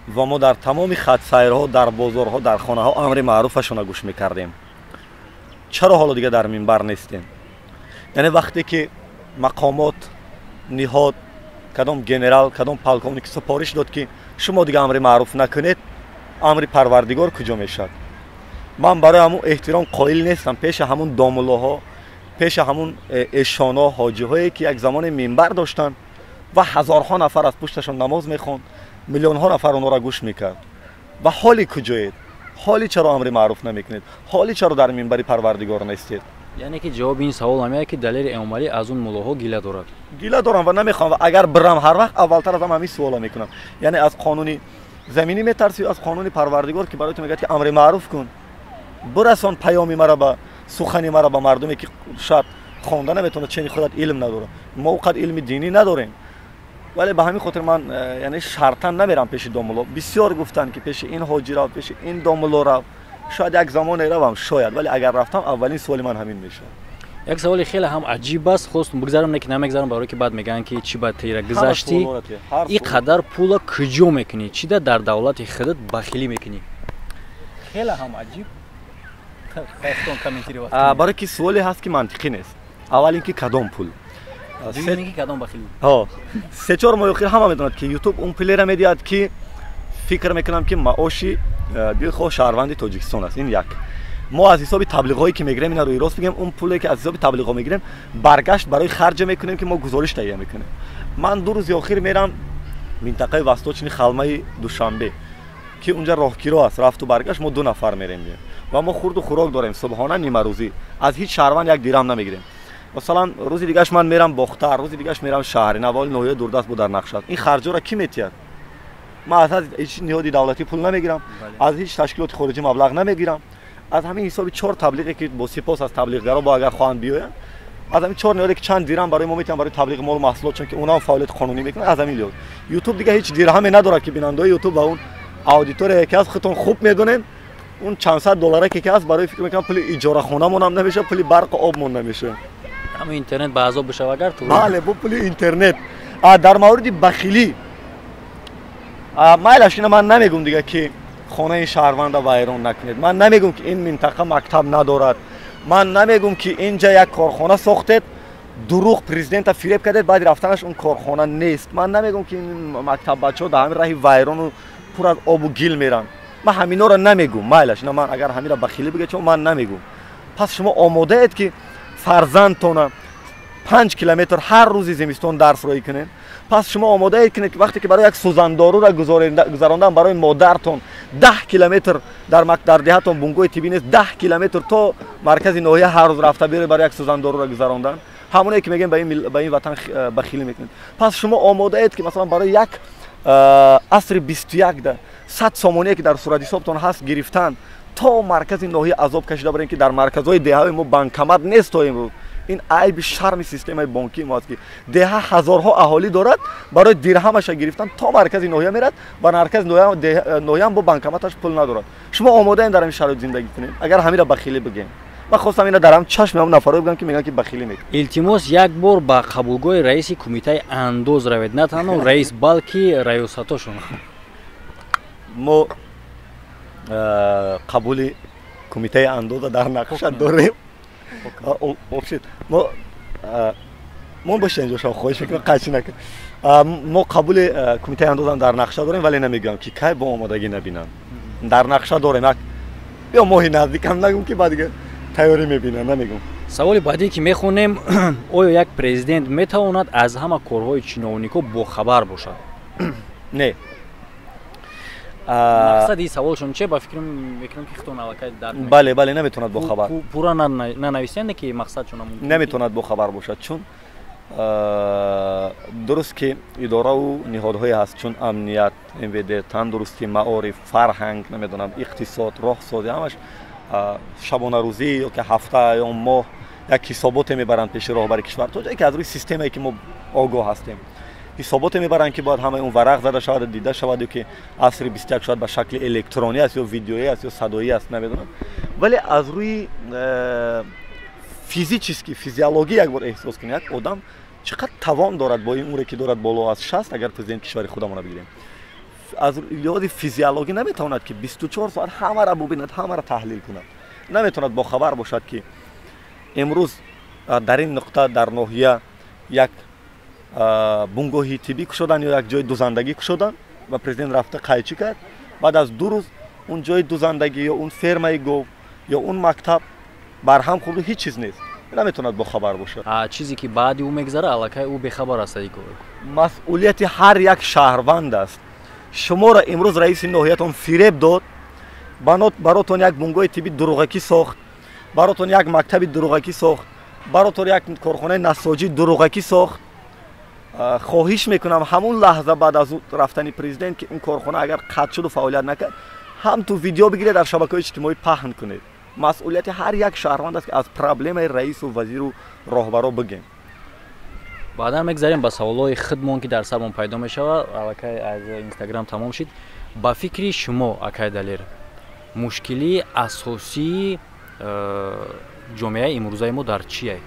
ва мо дар тамоми хатсайрҳо, дар бозорҳо, дар хонаҳо амри маъруфашонро гӯш мекардем, чаро ҳоло дигар дар минбар нестем? Яъне вақте ки мақомот, ниҳод, кадом генерал, кадом полковник супориш дод, ки шумо дигар амри маъруф накунед, амри Парвардигор куҷо мешавад? Ман барои ҳамун эҳтиром қоил нестам пеши ҳамун домуллоҳо, пеши ҳамун эшоно, ҳоҷиҳое, ки як замоне минбар доштанд ва ҳазорҳо нафар аз пушташон намоз мехонд, миллионҳо нафар онҳоро гӯш мекард. Ва ҳоли куҷоед? Ҳоли чаро амри маъруф намекунед? Ҳоли чаро дар минбари Парвардигор нестед? Яъне ки ҷавоби ин савол ҳамеяд, ки Далери Эмомалӣ аз он муллоҳо гила дорад. Гила дорам ва намехоҳам, ва агар бирам, ҳар вақт аввалтар аз ҳама ҳамин суоло мекунам, яъне аз қонуни Заминӣ метарсӣ аз қонуни Парвардигор, ки барои ту мегӯяд, ки амри маъруф кун, бирасон паёми мара, ба сухани мара ба мардуме, ки шояд хонда наметавонад, чени худат илм надорад. Мо он қадр илми динӣ надорем, вале ба ҳамин хотир ман яъне шартан намерам пеши домулло. Бисёр гуфтанд, ки пеши ин ҳоҷӣ рав, пеши ин домулло рав. Шояд як замоне равам, шояд, вале агар рафтам, аввалин суоли ман ҳамин мешавад. Як саволи хеле ҳам аҷиб аст, хостум бигзарам, не ки намегзарам, барое ки баъд мегӯянд, ки чӣ ба тира гузаштӣ, ин қадар пула куҷо мекунӣ, чӣ да дар давлати худат бахилӣ мекунӣ? Хеле ҳам аҷиб. Барое ки суоле ҳаст, ки мантиқӣ нест. Аввал ин ки кадом пул? 3-4 моҳи охир ҳама медонад, ки Ютуб он пулеро медиҳад, ки фикр мекунам, ки маоши дилхоҳ шаҳрванди Тоҷикистон аст. Ин як. Мо аз ҳисоби таблиғҳое, ки мегирем, ина рӯи рост бигем, он пуле, ки аз ҳисоби таблиғҳо мегирем, баргашт барои харҷа мекунем, ки мо гузориш таҳия мекунем. Ман 2 рӯзи охир мерам минтақаи Восточный Халмаи Душанбе, ки унҷа роҳкиро аст, рафту баргашт мо ду нафар мерем ва мо хурду хӯрок дорем, субҳона, нимарӯзӣ, аз ҳеҷ шаҳрванд як дирам намегирем. Масалан, рӯзи дигаш ман мерам Бохтар, рӯзи дигаш мерам шаҳри Навои, ноҳияи дурдаст бу дар нақша. Ин харҷоро кӣ метиҳад? Ман аз ҳеҷ ниҳоди давлатӣ пул намегирам, аз ҳеҷ ташкилоти хориҷӣ маблағ намегирам. Аз ҳамин ҳисоби чор таблиғе, ки бо сипос аз таблиғгаро бо агар хоҳанд биёянд, аз ҳамин чор ниҳоде, ки чанд дирам барои мо метиҳанд барои таблиғи молу маҳсулот, чунки онҳам фаъолияти қонунӣ мекунанд. Аз ҳамин лиҳоз Ютуб дига ҳеҷ дирҳаме надорад, ки бинандаҳои Ютуб ва он аудитория, ки аст, худтон хуб медонед, он чанд сад доллара, ки аст, барои фикр мекунам, пули иҷорахонамон ҳам намешавад, пули барқу обмон намешавад. Ҳама интернет ба азоб бишава агар ту. Бале, бо пули интернет. Дар мавриди бахилӣ, майлаш, ина ман намегум дига, ки хонаи шаҳрванда вайрон накунед, ман намегум, ки ин минтақа мактаб надорад, ман намегум, ки инҷа як корхона сохтед, дурӯғ президента фиреб кардед, баъди рафтанаш он корхона нест, ман намегум, ки ин мактаббачаҳо дар ҳамин раҳи вайрону пур аз обу гил меранд. Ман ҳаминҳоро намегум. Майлаш, ина ман агар ҳаминро бахилӣ бигӯям, чун ман намегум. Пас шумо омодаед, ки фарзандтона 5 километр ҳар рӯзи зимистон дарс роҳӣ кунед? Пас шумо омодаед кунед, ки вақте ки барои як сӯзандорура гузарондан барои модартон 10 километр дар деҳатон бунгоҳи тиббӣ нест, 10 километр то маркази ноҳия ҳар рӯз рафта биёред барои як сӯзандорура гузарондан, ҳамоне ки мегӯем ба ин ватан бахилӣ мекунед? Пас шумо омодаед, ки масалан барои як асри 21-да 100 сомоние, ки дар суратҳисобтон ҳаст, гирифтан то маркази ноҳия азоб кашида барем, ки дар марказҳои деҳаи мо банкомат нест то имрӯз? Ин айби шарми системаи бонкии мо аст, ки деҳа ҳазорҳо аҳолӣ дорад, барои дирҳамаша гирифтан то маркази ноҳия мерад ва маркази ноҳияам бо банкоматаш пул надорад. Шумо омодаем дар ҳамин шароит зиндагӣ кунем? Агар ҳаминро бахилӣ бигем, ман хостам ина дар ҳам чашми ҳам нафаро бигӯям, ки мегӯянд, ки бахилӣ мекунем. Илтимос, як бор ба қабулгоҳи раиси кумитаи андоз равед, на танҳо раис, балки раёсатошон. Мо қабули кумитаи андоза дар нақша дорем. Мо мо боша инҷо, шумо хоҳиш мекунам, қайчи накун. Мо қабули кумитаи андозам дар нақша дорем, вале намегӯям, ки кай, бо омодагӣ набинам. Дар нақша дорем, як ё моҳи наздикам нагум, ки баъд дига тайёрӣ мебинам, намегум. Саволи баъдие, ки мехонем: оё як президент метавонад аз ҳама корҳои чиновникҳо бохабар бошад? Не. Мақсади саволшон че, ба фикр мекунам, ки худтон аллакай дарк. Бале, наметавонад бохабар. Пурра нанависияне, ки мақсадшон. Наметавонад бохабар бошад, чун дуруст, ки идораву ниҳодҳое ҳаст, чун амният, МВД, тандурустӣ, маориф, фарҳанг, намедонам, иқтисод, роҳсозӣ, ҳамаш шабонарӯзӣ ё ки ҳафта ё моҳ як ҳисоботе мебаранд пеши роҳбари кишвар. То ҷое ки аз рӯи системае, ки мо огоҳ ҳастем, ҳисоботе мебаранд, ки бояд ҳамаи он варақ зада шавад, дида шавад, ё ки асри 21 шояд ба шакли электронӣ аст, ё видеоӣ аст, ё садоӣ аст, намедонам. Вале аз рӯи физически, физиологӣ як бор эҳсос кунед, як одам чӣ қадр тавон дорад бо ин умре, ки дорад, боло аз 60, агар президент кишвари худамона бигирем, аз лиҳози физиологӣ наметавонад, ки 24 соат ҳамаро бубинад, ҳамаро таҳлил кунад. Наметавонад бохабар бошад, ки имрӯз дар ин нуқта дар ноҳия як бунгоҳи тиббӣ кушодан ё як ҷои дузандагӣ кушодан ва президент рафта қайчӣ кард, баъд аз 2 рӯз он ҷои дузандагӣ ё он фермаи гов ё он мактаб барҳам хӯрду ҳеҷ чиз нест. Наметавонад бохабар бошад. Чизе ки баъди ӯ мегзара, аллакай ӯ бехабар аст. Масъулияти ҳар як шаҳрванд аст. Шуморо имрӯз раиси ноҳиятон фиреб дод, баротон як бунгоҳи тиббӣ дурӯғакӣ сохт, баротон як мактаби дурӯғакӣ сохт, баротон як корхонаи насоҷӣ дурӯғакӣ сохт. Хоҳиш мекунам, ҳамун лаҳза баъд аз рафтани президент, ки он корхона агар қатъ шуду фаъолият накард, ҳам ту видео бигиред, дар шабакаҳои иҷтимоӣ паҳн кунед. Масъулияти ҳар як шаҳрванд аст, ки аз проблемаи раису вазиру роҳбаро бигем. Баъдан мегзарем ба саволҳои худмон, ки дар сармон пайдо мешавад. Аллакай аз Инстаграм тамом шид. Ба фикри шумо, акай Далер, мушкилии асосии ҷомеаи имрӯзаи мо дар чие?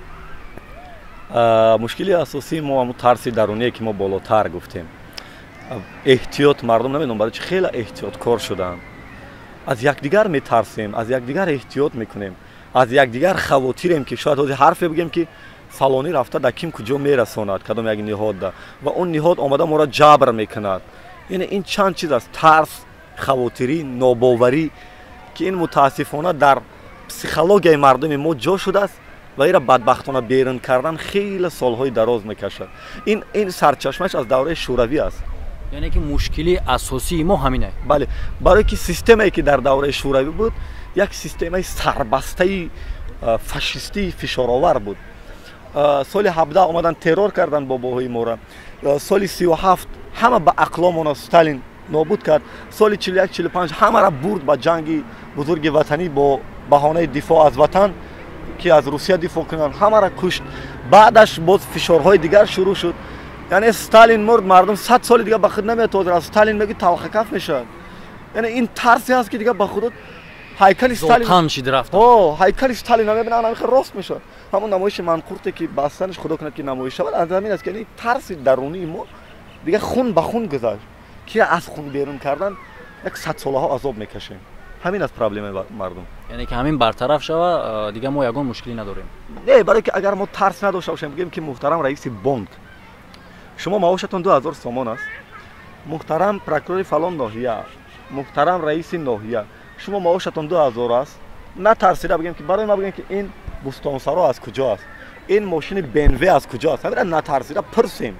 Мушкили асосии мо ҳамун тарси даруние, ки мо болотар гуфтем. Эҳтиёт, мардум намедонам барои чи хеле эҳтиёткор шуданд. Аз якдигар метарсем, аз якдигар эҳтиёт мекунем, аз якдигар хавотирем, ки шояд ҳозир ҳарфе бигем, ки фалонӣ рафта дар ким куҷо мерасонад, кадом як ниҳодда, ва он ниҳод омада моро ҷабр мекунад. Яъне ин чанд чиз аст: тарс, хавотирӣ, нобоварӣ, ки ин мутаассифона дар психологияи мардуми мо ҷо шудааст ва инро бадбахтона берун кардан хеле солҳои дароз мекашад. Ин сарчашмааш аз давраи шӯравӣ аст. Яъне ки мушкили асосии мо ҳамин. Бале, барое ки системае, ки дар давраи шӯравӣ буд, як системаи сарбастаи фашистии фишоровар буд. Соли 17 омадан, террор карданд бобоҳои мора. Соли 37 ҳама ба ақломона Сталин нобуд кард. Соли 41, 45 ҳамаро бурд ба ҷанги бузурги ватанӣ бо баҳонаи дифоъ аз ватан, ки аз Русия дифоъ кунанд, ҳамаро кушт. Баъдаш боз фишорҳои дигар шурӯъ шуд. Яъне Сталин мурд, мардум 100 соли дигар ба худ наметозад. Аз Сталин мегӯ, талхакаф мешавад. Яъне ин тарсе ҳаст, ки дигар ба худ ҳайкали Сталин шид рафт. Ҳайкали Сталин мебинанд, ҳамин рост мешавад. Ҳамон намоиши манқурте, ки бастанаш, худо кунад, ки намоиш шавад, аз ҳамин аст, ки яъне тарси дарунии мо дигар хун ба хун гузашт, ки аз хун берун кардан як садсолаҳо азоб мекашем. Ҳамин аст проблемаи мардум. Яъне ки ҳамин бартараф шава, дигар мо ягон мушкилӣ надорем. Не, барое ки агар мо тарс надошта бошем, бигӯем, ки муҳтарам раиси бонк, шумо маошатон 2000 сомон аст, муҳтарам прокурори фалон ноҳия, муҳтарам раиси ноҳия, шумо маошатон 2000 аст, натарсида бигӯем, ки барои ма бигӯем, ки ин бӯстонсаро аз куҷо аст, ин мошини БМВ аз куҷо аст. Ҳамира натарсида пурсем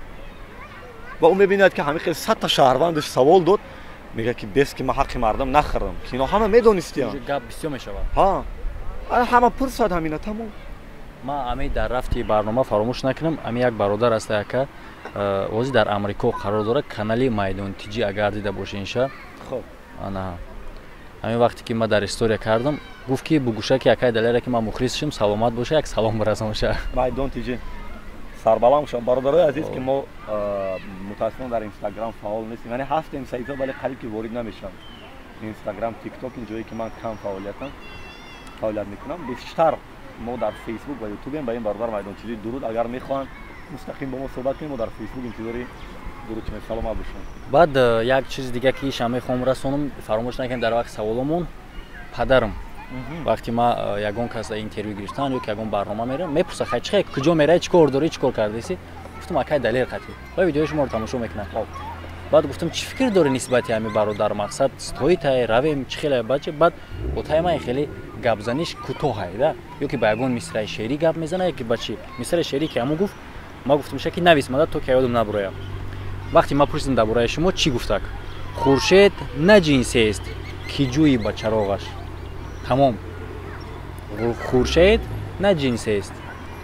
ва ӯ мебинад, ки ҳамин хел 100-та шаҳрвандаш савол дод, мегӯяд, ки бес ки ман ҳаққи мардам нахӯрам, ки ино ҳама медонистиям. Гап бисёр мешавад. Ҳа, ҳама пурсад, ҳамина тамом. Ман ами дар рафти барнома фаромӯш накунам, ами як бародар аст, яка ҳозир дар Амрико қарор дорад, канали Майдон Тиҷӣ, агар дида бошед инша. Хоб. Ана ҳамин вақте ки ман дар история кардам, гуфт, ки бугӯша, ки акай Далера, ки ман мухлисшим, саломат боша, як салом бирасонша. Майдон Тиҷӣ, сарбаланд бошам. Бародарои азиз, ки мо мутаассифона дар Инстаграм фаъол нестем, яъне ҳастем саҳифа, вале қариб ки ворид намешавам. Инстаграм, Тикток ин ҷое, ки ман кам фаъолият мекунам. Бештар мо дар Фейсбук ва Ютубем. Ба ин бародар Майдон Тиҷӣ дуруд. Агар мехоҳанд мустақим бо мо суҳбат кунем, мо дар Фейсбук интизори дуруд чунем. Саломат бошем. Баъд як чизи дига, ки иша мехоҳам расонам, фаромӯш накунем дар вақти саволомон. Падарам, вақте ма ягон кас интервю гирифтан ё ки ягон барнома мерам, мепурса: «Хай, чи куҷо мераи, чӣ кор дорӣ, чӣ кор кардаси?» Гуфтам: «Акай Далер қатӣ ва видеои шуморо тамошо мекунам». Баъд гуфтам: «Чӣ фикр дорӣ нисбати ҳами бародар? Мақсад, стоитай равем, чӣ хеле бача?» Баъд отаи ман хеле гапзаниш кӯтоҳай да, ё ки ба ягон мисраи шеърӣ гап мезана, ё ки ба чӣ мисраи шеърӣ, ки ҳамун гуфт, ма гуфтам ша, ки навис мада, то ки ёдам набуроям. Вақте ма пурсидам дар бораи шумо чӣ гуфтак: «Хуршед на ҷинсест, ки ҷӯи ба чароғаш». Тамом. «Хуршед на ҷинсест,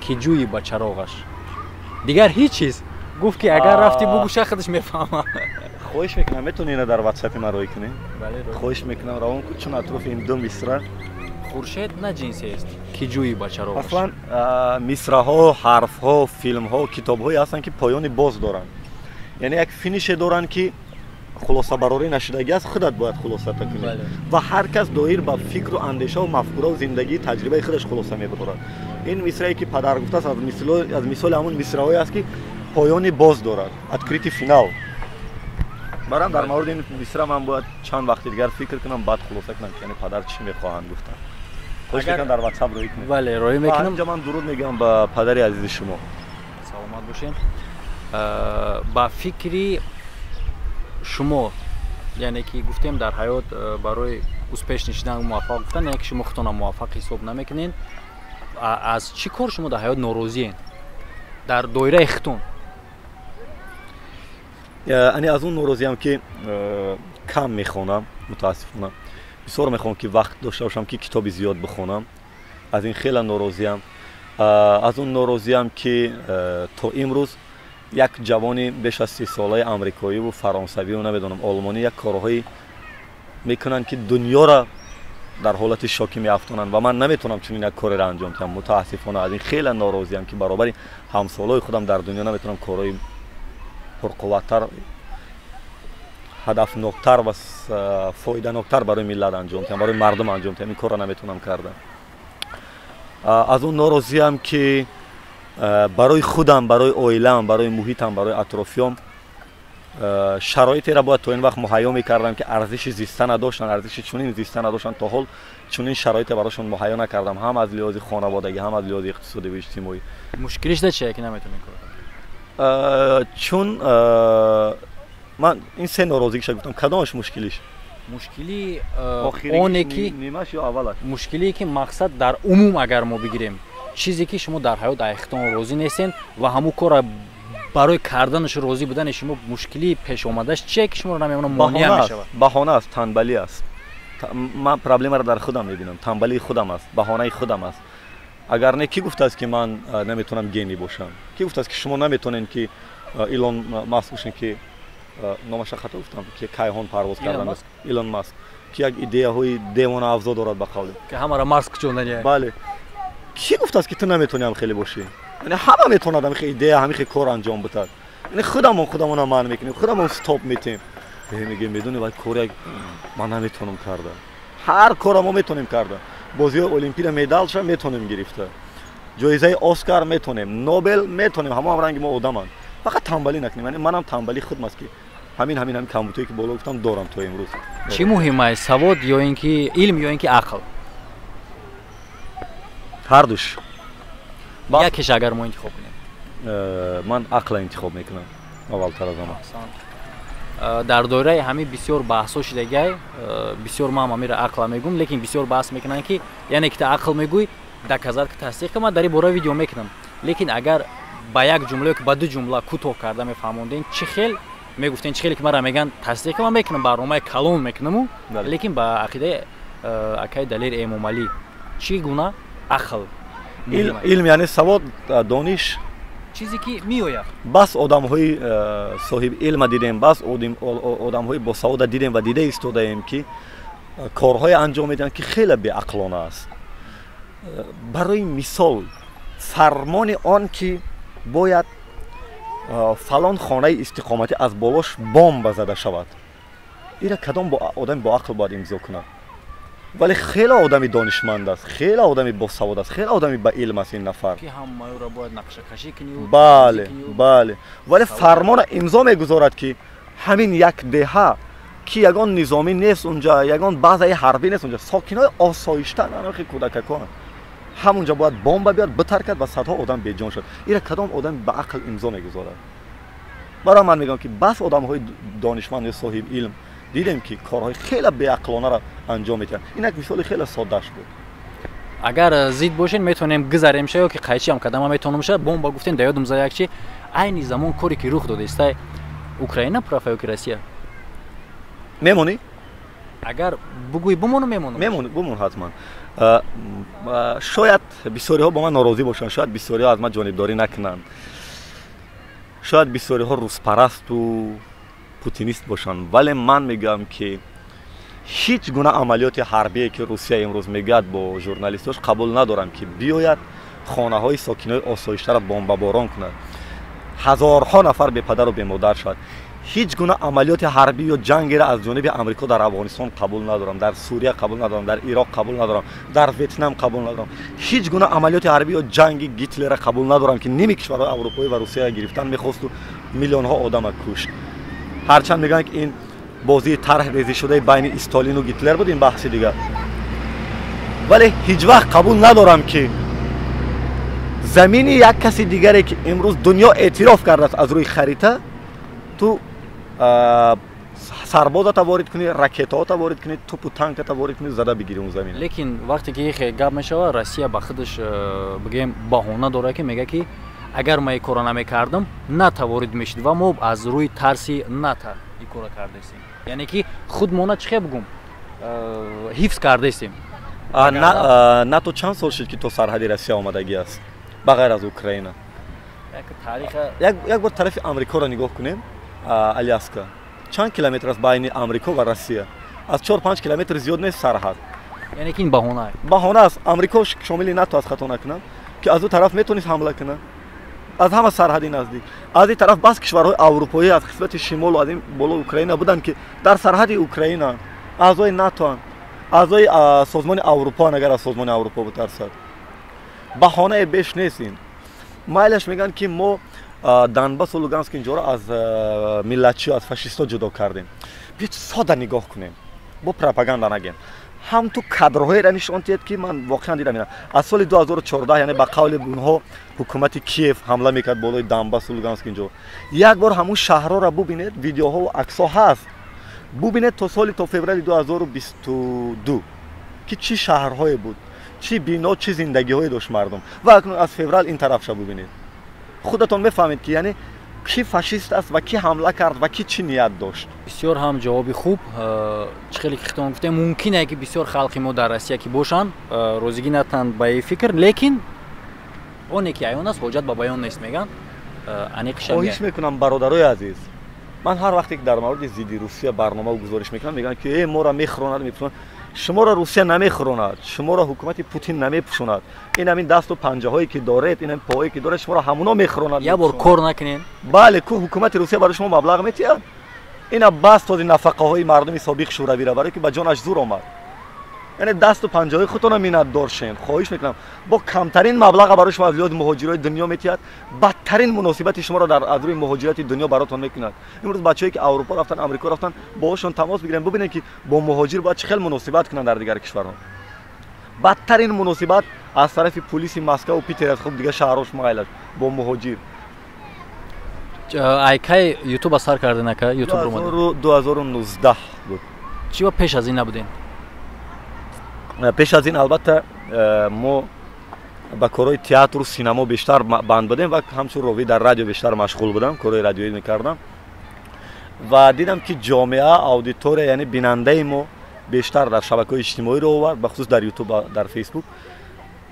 ки ҷӯи ба чароғаш», дигар ҳеҷ чиз. Гуфт, ки агар рафти бугӯша, худаш мефаҳма. Хоҳиш мекунам, метавонӣ ина дар Ватсапи ман роӣ кунӣ? Хоҳиш мекунам, равон кун, чун атрофи ин ду мисра. «Хуршед на ҷинсест, ки ҷӯи ба чароғаш». Аслан мисраҳо, ҳарфҳо, филмҳо, китобҳое ҳастанд, ки поёни боз доранд, яъне як финише доранд, ки хулосабарорӣ нашудагӣ аст. Худат бояд хулосата кунӣ ва ҳар кас доир ба фикру андешаву мафкураву зиндагии таҷрибаи худаш хулоса мебарорад. Ин мисрае, ки падар гуфтааст, аз мисоли ҳамон мисраҳое аст, ки поёни боз дорад, открытый финал. Барам дар мавриди ин мисра ман бояд чанд вақти дигар фикр кунам, баъд хулоса кунам, ки яъне падар чӣ мехоҳанд гуфтан. Хоҳиш мекунам, дар Ватсап роӣ кунед. Бале, роӣ мекунам. Инҷа ман дуруд мегӯям ба падари азизи шумо. Саломат бошед. Ба фикри шумо, яъне ки гуфтем, дар ҳаёт барои успешный шудан, муваффақ гуфтан, яъне ки шумо худтонро муваффақ ҳисоб намекунед, аз чӣ кор шумо дар ҳаёт норозиен дар доираи худтон? Ани аз он норозиам, ки кам мехонам. Мутаассифона, бисёр мехоҳам, ки вақт дошта бошам, ки китоби зиёд бихонам. Аз ин хеле норозиам. Аз он норозиам, ки то имрӯз Як ҷавони беш аз 30 солаи амрикоиву фаронсавию, намедонам, олмонӣ як корҳои мекунанд, ки дунёра дар ҳолати шокӣ меафтонанд ва ман наметавонам чунин як кореро анҷом диҳам. Мутаассифона, аз ин хеле норозиям, ки баробари ҳамсолои худам дар дунё наметавонам корҳои пурқувваттар, ҳадафноктар ва фоиданоктар барои миллат анҷом диҳам, барои мардум анҷом диҳам. Ин корро наметавонам карда. Аз он норозиям, ки барои худам, барои оилаам, барои муҳитам, барои атрофиём шароитеро бояд то ин вақт муҳайё мекардам, ки арзиши зиста надоштанд, арзиши чунин зиста надоштанд. То ҳол чунин шароите барошон муҳайё накардам, ҳам аз лиҳози хонаводагӣ, ҳам аз лиҳози иқтисодӣ иҷтимоӣ. Мушкилиш да чие, ки наметавонӣ кор? Чун ман ин се норозигиша гуфтам, кадомаш мушкилиш? Мушкили оне ки нимаш ё аввалаш? Мушкилие ки мақсад дар умум агар мо бигирем, чизе ки шумо дар ҳаёт айхтон розӣ нестен ва ҳамун корра барои карданаш розӣ будани шумо, мушкилии пеш омадаш чие, ки шуморо намемона монеа мешавад? Баҳона аст, танбалӣ аст. Ман проблемаро дар худам мебинам, танбалии худам аст, баҳонаи худам аст. Агар не, кӣ гуфтааст, ки ман наметавонам гений бошам? Кӣ гуфтааст, ки шумо наметавонед, ки Илон Маск бошед, ки номаша хато гуфтам, ки кайҳон парвоз кардан, Илон Маск, ки як идеяҳои девонаавзо дорад, ба қавле ки ҳамаро Марс кучондани. Бале, кӣ гуфтааст, ки ту наметавонӣ ҳам хеле бошӣ? Яъне ҳама метавонад ҳамихе идея, ҳамихе кор анҷом бидад. Яъне худамон худамона манъ мекунем, худамон стоп метем, мегӯем: «Медони, вай кор як ман наметавонам карда». Ҳар кора мо метавонем карда. Бозиҳои олимпида медалша метавонем гирифта, ҷоизаи Оскар метавонем, Нобел метавонем. Ҳамоам ранги мо одаманд, фақат танбалӣ накунем. Яъне манам танбалии худам аст, ки ҳамин камбутое, ки боло гуфтам, дорам то имрӯз. Чӣ муҳим аст, савод ё ин ки илм, ё ин ки ақл? Ҳардуш. Якеш агар мо интихоб кунем? Ман ақла интихоб мекунам аввалтар аз ҳама. Дар доираи ҳамин бисёр баҳсҳо шудагиай. Бисёр ман ҳамира ақла мегӯм, лекин бисёр баҳс мекунанд, ки яъне ки та ақл мегӯй, доказать ки, тасдиқ ки. Ман дар ин бора видео мекунам, лекин агар ба як ҷумла ё ки ба ду ҷумла кӯтоҳ карда мефаҳмондем, чӣ хел мегуфтем? Чӣ хеле ки мара мегӯянд тасдиқ, ман мекунам, барномаи калон мекунаму, лекин ба ақидаи акаи Далер Эмомалӣ, чӣ гуна ақл? Илм, яъне савод, дониш. Чизе ки меояд. Бас одамҳои соҳиби илма дидем, бас одамҳои босавода дидем ва дида истодаем, ки корҳое анҷом медиҳанд, ки хеле беақлона аст. Барои мисол, фармони он ки бояд фалон хонаи истиқоматӣ аз болош бомба зада шавад, ира кадом одами боақл бояд имзо кунад? Вале хеле одами донишманд аст, хеле одами босавод аст, хеле одами ба илм аст ин нафар. Бале, бале, вале фармона имзо мегузорад, ки ҳамин як деҳа, ки ягон низомӣ нест унҷа, ягон базаи ҳарбӣ нест унҷа, сокинои осоишта, анохи кӯдакакон, ҳамунҷа бояд бомба биёд, битаркад ва садҳо одам беҷон шуд. Ира кадом одами ба ақл имзо мегузорад? Барои ман мегӯям, ки бас одамҳои донишманд ё соҳиби илм дидем, ки корҳои хеле беақлонаро анҷом медиҳанд. Ин як мисоли хеле соддаш буд. Агар зид бошед, метавонем гузарем ша ё ки қайчиам кадама метавонам ша. Бомба гуфтем, да ёдум за як чи. Айни замон коре ки рух додаистай, Украина права ё ки Россия? Мемонӣ? Агар бугӯй, бумону, мемонам. Мемон, бумон ҳатман. Шояд бисёриҳо бо ман норозӣ бошанд, шояд бисёриҳо аз ман ҷонибдорӣ накунанд, шояд бисёриҳо рӯзпарасту путинист бошанд, вале ман мегӯям, ки ҳеҷ гуна амалиёти ҳарбие, ки Русия имрӯз мегӯяд бо журналистош, қабул надорам, ки биёяд хонаҳои сокинои осоиштаро бомбаборон кунад, ҳазорҳо нафар бепадару бемодар шавад. Ҳеҷ гуна амалиёти ҳарбӣ ё ҷангеро аз ҷониби Амрико дар Афғонистон қабул надорам, дар Сурия қабул надорам, дар Ироқ қабул надорам, дар Ветнам қабул надорам. Ҳеҷ гуна амалиёти ҳарбӣ ё ҷанги Гитлера қабул надорам, ки ними кишварҳои аврупоӣ ва Русияро гирифтан мехосту миллионҳо одама кушт. Ҳарчанд мегӯянд, ки ин бозии тарҳрезишудаи байни Столину Гитлер буд, ин баҳси дигар, вале ҳеҷ вақт қабул надорам, ки замини як каси дигаре, ки имрӯз дунё эътироф кардааст аз рӯи харита, ту сарбозата ворид кунӣ, ракетаота ворид кунӣ, тупу танката ворид кунӣ, зада бигирӣ он замина. Лекин вақте ки хе гап мешавад, Россия ба худаш бигӯем баҳона дорад, ки мегӯяд, ки агар ман ин корро намекардам, НАТО ворид мешид ва мо аз рӯи тарси НАТО ин корро кардаистем, яъне ки худмона, чӣ хе бигӯм, ҳифз кардаистем. НАТО чанд сол шуд, ки то сарҳади Россия омадагӣ аст, ба ғайр аз Украина? Як бор тарафи Амрикоро нигоҳ кунем. Аляска чанд километр аст байни Амрико ва Россия? Аз 4-5 километр зиёд нест сарҳад. Яъне ки ин баҳона? Баҳона аст. Амрико шомили НАТО аст, хато накунам, ки аз ӯ тараф метавонист ҳамла кунад, аз ҳама сарҳади наздик. Аз ин тараф бас кишварҳои аврупоӣ аз қисмати шимолу аз ин боло Украина буданд, ки дар сарҳади Украинаанд, аъзои натоанд, аъзои Созмони Аврупоанд, агар аз Созмони Аврупо битарсад. Баҳонае беш нест ин. Майлаш мегӯянд, ки мо Донбассу Луганск инҷоро аз миллатчиё, аз фашистҳо ҷудо кардем. Биёед, сода нигоҳ кунем, бо пропаганда нагем. Ҳам ту кадрҳоеро нишон диҳед, ки ман воқеан дидам, ина аз соли 2014, яъне ба қавли онҳо, ҳукумати Киев ҳамла мекард болои Донбассу Луганск инҷо. Як бор ҳамун шаҳрҳоро бубинед, видеоҳову аксҳо ҳаст, бубинед то соли, то феврали 2022, ки чӣ шаҳрҳое буд, чӣ бино, чӣ зиндагиҳое дошт мардум, ва акнун аз феврал ин тарафша бубинед. Худатон мефаҳмед, ки яъне кӣ фашист аст ва кӣ ҳамла кард ва кӣ чӣ ният дошт. Бисёр ҳам ҷавоби хуб. Чӣ хеле ки хитон гуфтем, мумкине, ки бисёр халқи мо дар Россия ки бошанд, розигӣ натанд ба ин фикр, лекин оне ки аён аст, ҳоҷат ба баён нест, мегӯянд. Аниқша. Хоҳиш мекунам, бародарои азиз, ман ҳар вақте ки дар мавриди зидди Русия барномаву гузориш мекунам, мегӯянд, ки э, моро мехӯронад, мепӯшонад. Шуморо Русия намехӯронад, шуморо ҳукумати Путин намепӯшонад. Ин ҳамин дасту панҷаҳое ки доред, ин ҳамин поҳое ки доред, шуморо ҳамуно мехӯронад. Як бор кор накунед. Бале, ку ҳукумати Русия барои шумо маблағ метиҳад? Ина бас тоди нафақаҳои мардуми собиқ Шӯравиро, барое ки ба ҷонаш зур омад. Яъне дасту панҷаҳои худтонро миннатдор шен. Хоҳиш мекунам, бо камтарин маблаға барои шумо аз лиҳози муҳоҷирои дунё метиҳад, бадтарин муносибати шуморо дар аз рӯи муҳоҷирати дунё баротон мекунад. Имрӯз бачаҳое ки Аврупо рафтан, Амрико рафтан, боҳошон тамос бигирем, бубинем, ки бо муҳоҷир бояд чӣ хел муносибат кунанд дар дигар кишварҳо. Бадтарин муносибат аз тарафи пулиси Москаву Питер аст. Хуб, дигар шаҳрҳош майлаш бо муҳоҷир. Айкай Ютуба сар карден, ака? Ютуб? 2019 буд. Чӣ ба пеш аз ин набудем? Пеш аз ин, албатта, мо ба корҳои театру синамо бештар банд будем ва ҳамчун ровӣ дар радио бештар машғул будам, корҳои радиоӣ мекардам ва дидам, ки ҷомеа, аудитория, яъне бинандаи мо бештар дар шабакаҳои иҷтимоӣ ро овард, бахусус дар Ютуб, дар Фейсбук.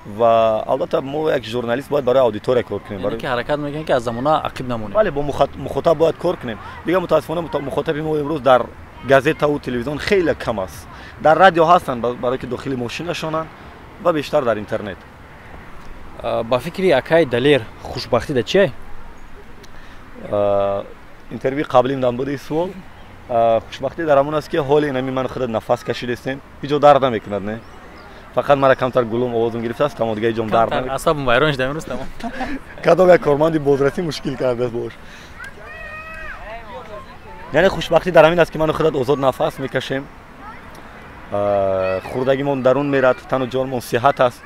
Ва албатта мо, як журналист бояд барои аудитория кор кунем. Ки ҳаракат мекунем, ки аз замона ақиб намонем. Бале, бо мухотаб бояд кор кунем. Дигар, мутаассифона, мухотаби мо имрӯз дар газетаву телевизион хеле кам аст. Дар радио ҳастанд, барое ки дохили мошинашонанд, ва бештар дар интернет. Ба фикри акай Далер, хушбахтӣ да чие? Интервюи қаблим дан буди суол. Хушбахтӣ дар ҳамон аст, ки ҳоли инами ман худат нафас кашидестем, ҳеҷ ҷо дард намекунад. Не, фақат мара камтар гулум, овозум гирифтааст, тамом, дига ҳеҷ ҷом дард. Асабам вайрон шуда имрӯз, тамом. Кадом як корманди бозрасӣ мушкил кардааст бош. Яъне хушбахтӣ дар ҳамин аст, ки ману худат озод нафас мекашем, хурдагимон дарун мерад, тану ҷонмон сиҳат аст,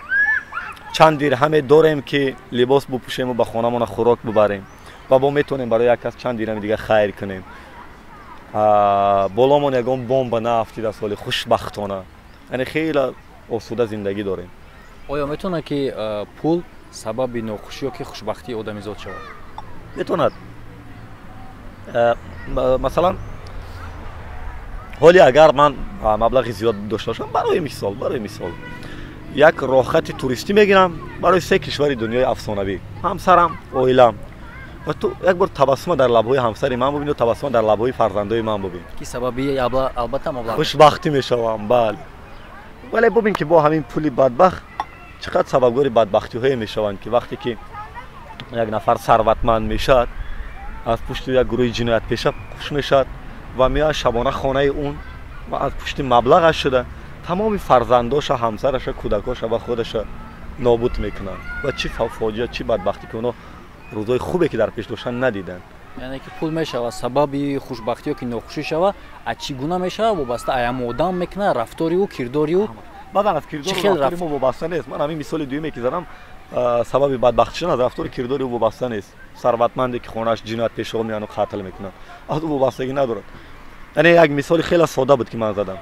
чанд дирҳаме дорем, ки либос бупӯшему ба хонамона хӯрок бубарем ва бо метавонем барои як кас чанд дирҳами дига хайр кунем. Боломон ягон бомба наафтида соли, хушбахтона, яъне хеле осуда зиндагӣ дорем. Оё метавонад, ки пул сабаби нохушӣ ё ки хушбахтии одамизод шавад? Метавонад. Масалан, ҳоли агар ман маблағи зиёд дошта бошам, барои мисол, як роҳхати туристӣ мегирам барои се кишвари дунёи афсонавӣ, ҳамсарам, оилам, ва ту як бор табассума дар лабҳои ҳамсари ман бубин ё табассума дар лабҳои фарзандои ман бубин. Ки сабаби албатта маблағ. Хушбахтӣ мешавам, бале. Вале бубин, ки бо ҳамин пули бадбахт чӣ қадр сабабгори бадбахтиҳое мешаванд, ки вақте ки як нафар сарватманд мешавад, аз пушти як гурӯҳи ҷиноятпеша хуш мешавад ва меояд шабона хонаи он ва аз пушти маблағаш шуда тамоми фарзандоша, ҳамсараша, кӯдакоша ва худаша нобуд мекунанд. Ва чӣ фоҷиа, чӣ бадбахтӣ, ки онҳо рӯзҳои хубе, ки дар пеш доштанд, надиданд. Яъне ки пул мешавад сабаби хушбахтӣ ё ки нохушӣ шавад. А чӣ гуна мешавад, вобаста аямо одам мекунад, рафтори ӯ, кирдори ӯ. Баъдан аз кирдори рафтори мо вобаста нест. Ман ҳамин мисоли дуюме, ки задам, сабаби бадбахтӣ шудан аз рафтори кирдори ӯ вобаста нест. Сарватманде, ки хонааш ҷиноятпешаҳо меяну қатл мекунанд, аз ӯ вобастагӣ надорад. Яъне як мисоли хеле сода буд, ки ман задам.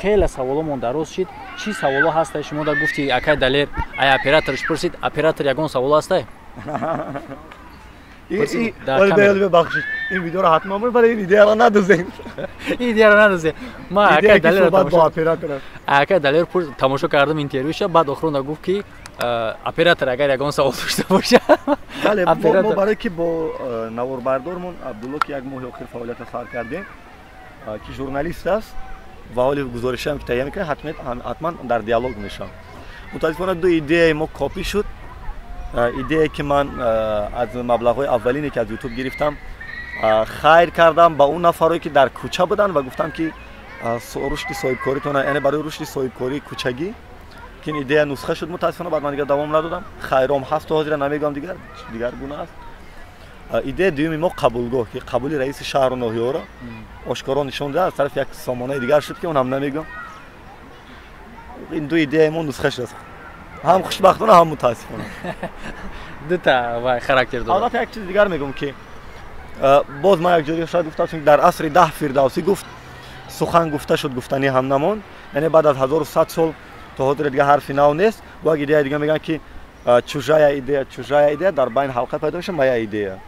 Хеле саволомон дароз шид. Чӣ саволо ҳастай шумо да гуфти, акай Далер? Ай операторш пурсид, оператор, ягон савол ҳастай? Бахшиш, ин видеоро ҳатман бубин, вале ин идеяро надузем. Ин идеяро надузем. Ма акай Далер бо оператор. Акай Далер тамошо кардам интервюша, баъд охирона гуфт ки оператор агар ягон савол дошта бошад. Бале, мо барои ки бо наворбардормон Абдулло, ки як моҳи охир фаъолията сар кардем, ки журналист аст ва ҳоли гузоришам ки таҳия мекунад, ҳатман дар диалог мешавам. Мутаассифона ду идеяи мо копӣ шуд. Идея ки ман аз маблағҳои аввалине ки аз ютуб гирифтам хайр кардам ба он нафарое ки дар кӯча буданд ва гуфтам ки рушди соҳибкоритон, яъне барои рушди соҳибкории кӯчагӣ, ки ин идея нусха шуд. Мутаассифона баъд ман дигар давом надодам. Хайром ҳаст то ҳозира намегӯям, дигар гуна аст. Идеяи дуюми мо қабулгоҳ, ки қабули раиси шаҳру ноҳияҳоро ошкоро нишон дод, аз тарафи як сомонаи дигар шуд ки онам намегӯям. Ин ду идеяи мо нусха шудааст, ҳам хушбахтона, ҳам мутаассифона. Дута вай характер дорад. Албатта як чизи дигар мегӯям ки боз ман як ҷои шояд гуфтам, чун дар асри 10 Фирдавсӣ гуфт сухан гуфта шуд, гуфтанӣ ҳам намонд. Яъне баъд аз 1100 сол то ҳозир дигар ҳарфи нав нест. Бо як идеяи дигар мегӯянд ки чужая идея, чужая идея, дар байн ҳалқа пайдо мешавад, моя идея.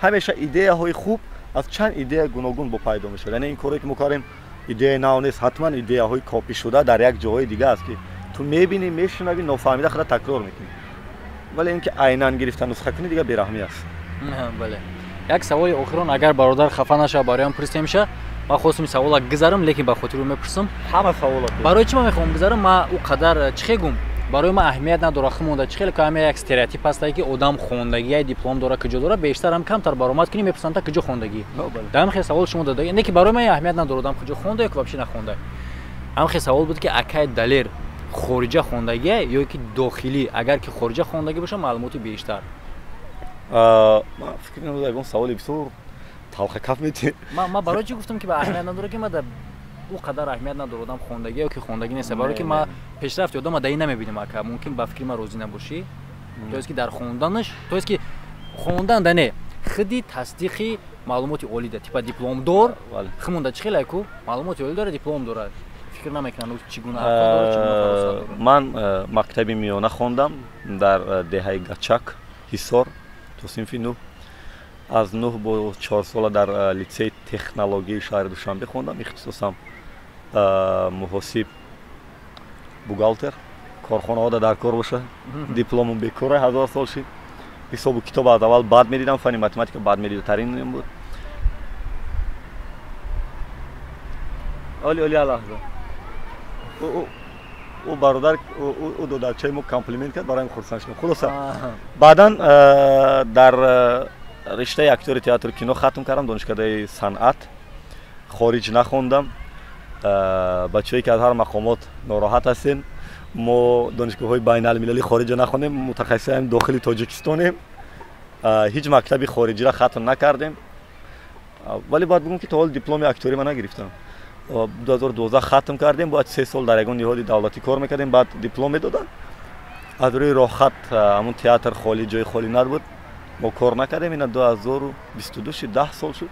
Ҳамеша идеяҳои хуб аз чанд идея гуногун бо пайдо мешавад. Яъне ин коре ки мо кардем идеяи нав нест, ҳатман идеяҳои копӣ шуда дар як ҷоҳои дига аст ки ту мебинӣ, мешунавӣ, нофаҳмида худа такрор мекунӣ. Вале ин ки айнан гирифта нусха кунӣ дигар бераҳмӣ аст. Бале. Як саволи охирон, агар бародар хафа нашавад, бароям пурсемша. Ман хостум савола гузарам, лекин ба хотири мепурсам. Ҳама савола. Барои чӣ ман мехоҳам гузарам? Ман ӯ қадар чӣ хегум? Барои ман аҳамият надорад хумонда чӣ хеле ки ҳама як стереотип ҳастае ки одам хондагӣ, диплом дора, куҷо дора, бештар ҳам камтар баромад кунӣ, мепурсанд та куҷо хондагӣ. Дар ҳамин хел савол шумо дада, не ки барои ман аҳамият надорад одам куҷо хонда ё ки вообще нахонда. Ҳамин хел савол буд ки акай Далер хориҷа хондагӣ ё ки дохилӣ? Агар ки хориҷа хондагӣ боша, маълумоти бештар. Ман фикр мекунам ягон саволи бисёр талхакаф метиҳед. Ман барои чӣ гуфтам ки ба аҳамият надорад, ки ман дар ӯ қадар аҳамият надорад одам хондагӣ ё ки хондагӣ нест, барои ки ман пешрафти одама дар ин намебинам. Ака мумкин ба фикри ман розӣ набошӣ, то есть ки дар хонданаш, то есть ки хондан да не, худи тасдиқи маълумоти олӣ да, типа дипломдор хумонда чӣ хеле ку маълумоти олӣ дора, диплом дорад, фикр намекунанд чӣ гуна ақл дорад, чӣ гуна фаросат дорад. Ман мактаби миёна хондам дар деҳаи Гачак, Ҳисор, то синфи 9. Аз 9 бо 4 сола дар литсеи технологияи шаҳри Душанбе хондам. Ихтисосам муҳосиб, бухгалтер. Корхонаҳо дар кор боша, дипломум бекора 1000 сол шид. Ҳисобу китоб аз аввал бад медидам, фанни математика бад медидатарин буд. Оли оли алаҳза. Ӯ бародар, ӯ додарчаи мо комплимент кард, бароям хурсанд шудам. Хулоса, баъдан дар риштаи актёри театру кино хатм кардам, донишкадаи санъат. Хориҷ нахондам. Бачаҳое ки аз ҳар мақомот нороҳат ҳастем, мо донишгоҳҳои байналмилалӣ хориҷа нахондем, мутахассисаем дохили тоҷикистонем, ҳеҷ мактаби хориҷиро хатм накардем. Вале бояд бигӯм ки то ҳол дипломи актёрӣ ман нагирифтам. 2012 хатм кардем, бояд 3 сол дар ягон ниҳоди давлатӣ кор мекардем, баъд диплом медоданд. Аз рӯи роҳхат ҳамун театр холӣ, ҷои холӣ набуд, мо кор накардем. Ина 2022 шуд, 10 сол шуд.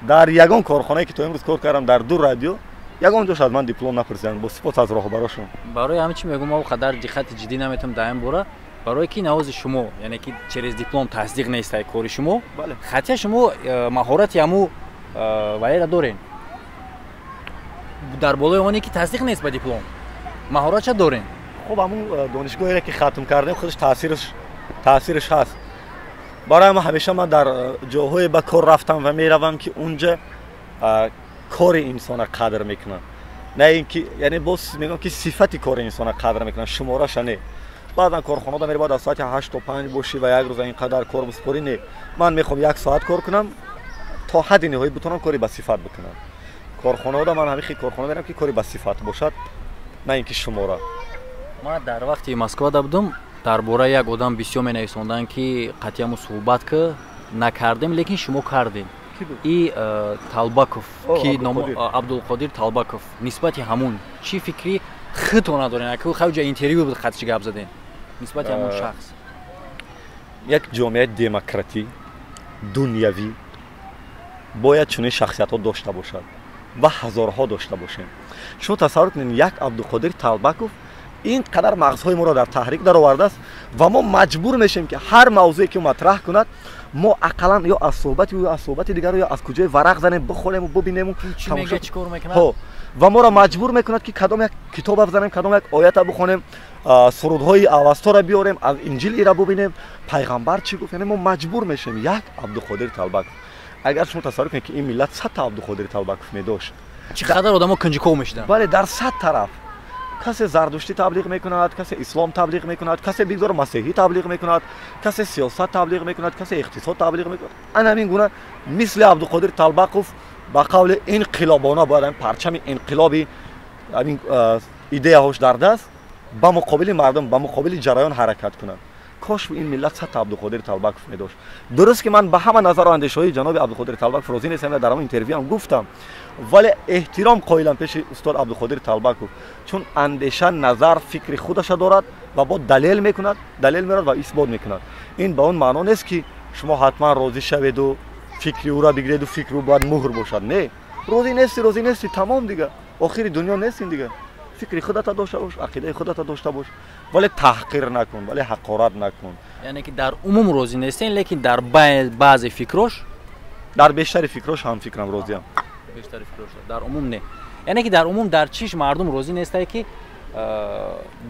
Дар ягон корхонае ки то имрӯз кор кардам, дар 2 радио, ягон ҷош аз ман диплом напурсиданд, бо сипос аз роҳбарошон. Барои ҳамин чӣ мегӯм, мо қадар диққати ҷиддӣ наметавонем дар ин бора, барое ки навози шумо, яъне ки через диплом тасдиқ нест ай кори шумо, хатя шумо маҳорати ҳаму валера дорен. Дар болои оне ки тасдиқ нест ба диплом, маҳоратша дорен. Хуб, ҳамун донишгоҳере ки хатм кардем, худаш таъсираш ҳаст. Барои ма ҳамеша ман дар ҷоҳое ба кор рафтам ва меравам ки унҷа кори инсона қадр мекунанд, на ин ки, яъне боз мегӯям ки сифати кори инсона қадр мекунанд, шумораша не. Баъзан корхонада мере, бояд аз соати 8 то 5 бошӣ ва як рӯза ин қадар кор бисупорӣ. Не, ман мехоҳам як соат кор кунам, то ҳадди ниҳоӣ битонам кори ба сифат бикунам. Корхонаода ман ҳамин хел корхона мерам ки кори ба сифат бошад, на ин ки шумора. Ман дар вақти Москвада будам, дар бораи як одам бисёр менависонданд ки қатъияму суҳбат ки накардем, лекин шумо кардем. И Талбаков, ки Абдулқодир Талбаков, нисбати ҳамун чӣ фикри худтон надорен? Аки хавҷа интервю буд, қатъи гап задем нисбати ҳамун шахс. Як ҷомеаи демократӣ дунявӣ бояд чунин шахсиятҳо дошта бошад ва ҳазорҳо дошта бошем. Шумо тасаввур кунед, як Абдуқодир Талбаков Ин қадар мағзҳои моро дар таҳрик даровардааст ва мо маҷбур мешавем, ки ҳар мавзӯе ки матраҳ кунад, мо ақаллан ё аз суҳбати ӯ, ё аз суҳбати дигару, ё аз куҷои варақ занем, бихонему бубинему. Ва моро маҷбур мекунад, ки кадом як китоба бизанем, кадом як оята бихонем, сурудҳои авастора биёрем, аз инҷил ира бубинем, пайғамбар чӣ гуфт. Яъне мо маҷбур мешавем. Як Абдуқодир Талбаков, агар шумо тасаввур кунед, ки ин миллат 100-та Абдуқодири Талбаков медошт, чӣ қадар одамо кунҷиков мешуданд. Бале, дар 100 тараф касе зардуштӣ таблиғ мекунад, касе ислом таблиғ мекунад, касе бигзор масеҳӣ таблиғ мекунад, касе сиёсат таблиғ мекунад, касе иқтисод таблиғ мекунад. Ана ҳамин гуна мисли Абдуқодир Талбақов ба қавли инқилобона бояд ҳамин парчами инқилоби, ҳамин идеяҳош дар даст, ба муқобили мардум, ба муқобили ҷараён ҳаракат кунад. Кош ин миллат 100-та Абдуқодир Талбаков медошт. Дуруст ки ман ба ҳама назару андешаҳои ҷаноби Абдуқодир Талбаков розӣ нестам, дар ҳамон интервюам гуфтам, вале эҳтиром қоилам пеши устод Абдуқодир Талбаков, чун андеша, назар, фикри худаша дорад ва бо далел мекунад, далел меорад ва исбот мекунад. Ин ба он маъно нест, ки шумо ҳатман розӣ шаведу фикри ӯра бигиреду фикри ӯ бояд муҳр бошад. Не, розӣ нести, розӣ нести, тамом, дига охири дунё нестин. Дига фикри худата дошта бош, ақидаи худата дошта бош, вале таҳқир накун, вале ҳақорат накун. Яъне ки дар умум розӣ нестен, лекин дар баъзе фикрош. Дар бештари фикрош ҳам фикрам розиам. Бештари фикрош, дар умум не. Яъне ки дар умум дар чиш мардум розӣ нестае, ки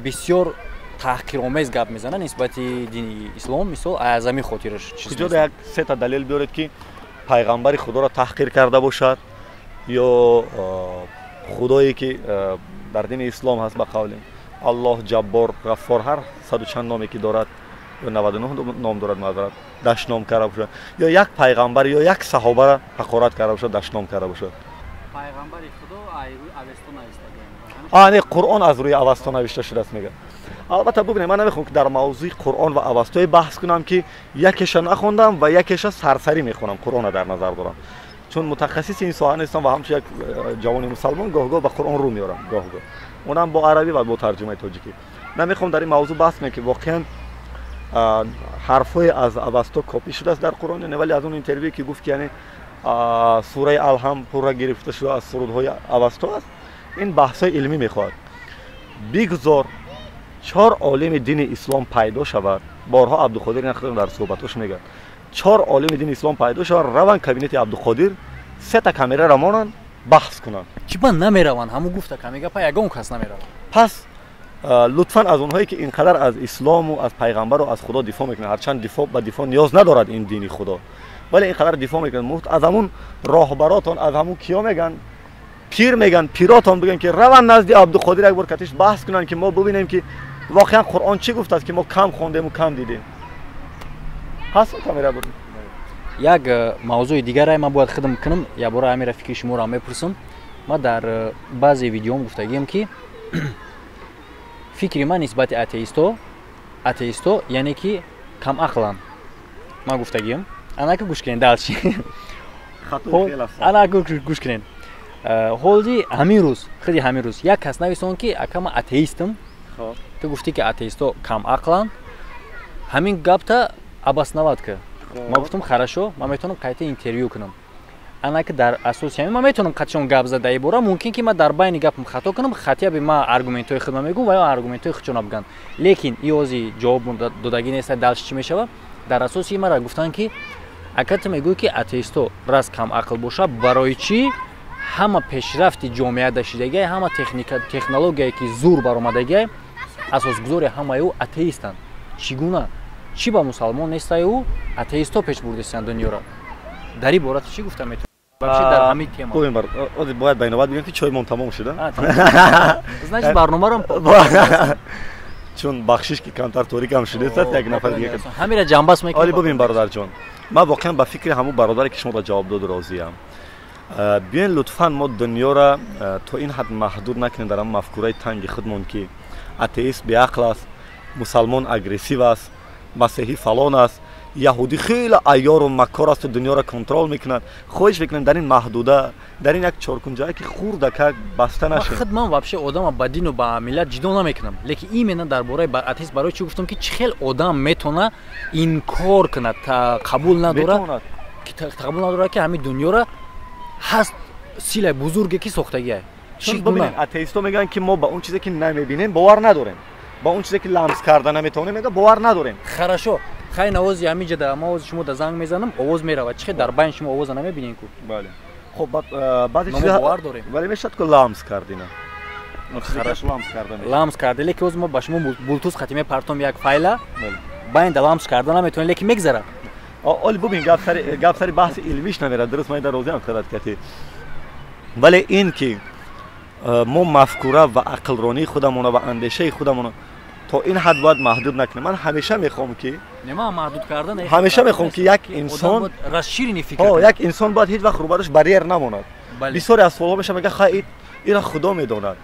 бисёр таҳқиромез гап мезанад нисбати дини ислом, мисол, аз ҳамин хотираш? Куҷода як сета далел биёред, ки пайғамбари худоро таҳқир карда бошад ё худое ки дар дини ислом ҳаст, ба қавли Аллоҳ, Ҷаббор, Ғаффор, ҳар саду чанд номе ки дорад ё 99 ном дорад, маъзарат, дашном карда бошад, ё як пайғамбар ё як саҳобара ҳақорат карда бошад, дашном карда бошад? Пайғамбари худо Авесто нависта. А, не, Қуръон аз рӯи Авасто навишта шудааст, мегӯяд. Албатта, бубинед, ман намехоҳам, ки дар мавзӯи Қуръон ва Авастои баҳс кунам, ки якеша нахондам ва якеша сарсарӣ мехонам. Қуръонро дар назар дорам, чун мутахассиси ин соҳа нестам ва ҳамчун як ҷавони мусалмон гоҳ-гоҳ ба Қуръон рӯ меорам, гоҳ-гоҳ онам бо арабӣ ва бо тарҷумаи тоҷикӣ. Намехоҳам дар ин мавзӯъ баҳс кунам, ки воқеан ҳарфҳое аз Авасто копӣ шудааст дар Қуръон, вале аз он интервюе ки гуфт, ки яъне сураи Алҳам пурра гирифта шуда аз сурудҳои Авасто аст, ин баҳсҳои илмӣ мехоҳад. Бигзор чор олими дини ислом пайдо шавад. Борҳо Абдуқодир ин дар суҳбатош мегӯяд, чор олими дини ислом пайдо шавад, раванд кабинети Абдуқодир, сета камераро монанд, баҳс кунанд. Чӣ ба намераванд? Ҳамун гуфта камегапа, ягон кас намеравад. Пас лутфан аз онҳое ки ин қадар аз ислому, аз пайғамбару аз худо дифоъ мекунанд, ҳарчанд дифоъ ба дифоъ ниёз надорад ин дини худо, вале ин қадар дифоъ мекунанд, аз ҳамун роҳбаротон, аз ҳамун киё мегӯянд, пир мегӯянд, пиротон бигӯянд, ки раванд назди Абдуқодир, як бор катиш баҳс кунанд, ки мо бубинем, ки воқеан Қуръон чӣ гуфтааст, ки мо кам хондему кам дидем. Ҳаст камера буд. Як мавзӯи дигаре ман бояд хидм кунам, якбора ҳамира фикри шуморо мепурсам. Ман дар баъзе видеом гуфтагием, ки фикри ман нисбати атеисто, атеисто яъне ки камақланд, ман гуфтагием. Анака гӯш кунед, дальше анака гӯш кунед. Ҳолди ҳамин рӯз, худи ҳамин рӯз як кас нависон, ки ака, ман атеистам, ту гуфтӣ, ки атеисто камақланд, ҳамин гапта обосновать ка. Ман гуфтам: «Хорошо, ман метавонам қайта интервю кунам». Анаки дар асоси ҳамин ман метавонам қатишон гап зада ибора. Мумкин ки ман дар байни гапам хато кунам, хотя бы ман аргументҳои худма мегӯм ва ё аргументҳои худшона бигӯянд, лекин иози ҷавоб додагӣ неста. Дальше чӣ мешавад? Дар асоси мара гуфтанд, ки ака, ту мегӯӣ, ки атеисто раз камақл боша, барои чӣ ҳама пешрафти ҷомеа дашидагиай, ҳама технологияе ки зур баромадагиай, асосгузори ҳамаи ӯ атеистанд? Чӣ гуна, чӣ ба мусалмон нестай, ӯ атеисто пеш бурдистанд дунёро? Дар ин бора ту чӣ гуфта метавонӣ вообще, дар ҳамин тема? Бояд байноват бигӯем, ки чоймон тамом шуда. Значит, барномаро Чун бахшиш, ки камтар торикам шудааст, як нафар дига. Ҳамира ҷамбас мекунем. Оли, бубин, бародарҷон, ман воқеан ба фикри ҳамун бародаре, ки шумо ба ҷавоб дод, розиям. Биёен, лутфан, мо дунёра то ин ҳад маҳдуд накунем дар ҳамн мафкураи танги худмон, ки атеист беақл аст, мусалмон агрессив аст, масеҳӣ фалон аст, яҳудӣ хеле айёру маккор асту дунёро контрол мекунад. Хоҳиш мекунем, дар ин маҳдуда, дар ин як чоркунҷае ки хурдакак баста нашем. Худ ман вообще одама ба дину ба миллат ҷидо намекунам, лекин именно дар бораи атеист барои чӣ гуфтам, ки чӣ хел одам метавона инкор кунад, қабул надорад, қабул надорад, ки ҳамин дунёра ҳаст силаи бузурге, ки сохтагиай. Чун бибинед, атеистҳо мегӯянд, ки мо ба он чизе, ки намебинем, бовар надорем, ба он чизе, ки ламс карда наметавонем, мега, бовар надорем. Хорошо, хай, навози ҳамиҷа да ма ози шумо да занг мезанам, овоз меравад. Чӣ дар байни шумо овоза намебинем ку? Бале, хоб, баъзе чиз бовар дорем. Вале мешавад ку ламс кардина? Ламс карда, ламс карда, лекин оз мо ба шумо Bluetooth хати мепартом як файла, байн да ламс карда наметавонем, лекин мегзарад. Оли бубин, гап сари баҳси илмиш намерад, дуруст, ман дар розиам хадат кати, вале ин ки мо мафкура ва ақлронии худамона ва андешаи худамона то ин ҳад бояд маҳдуд накунем. Ман ҳамеша мехоҳам, ки маҳдуд кардан, ҳамеша мехоҳам, ки як инсон расширенный фикр, як инсон бояд ҳеҷ вақт рӯбарӯш барьер намонад. Бисёре аз суолҳо меша, мега, хай, ира худо медонад,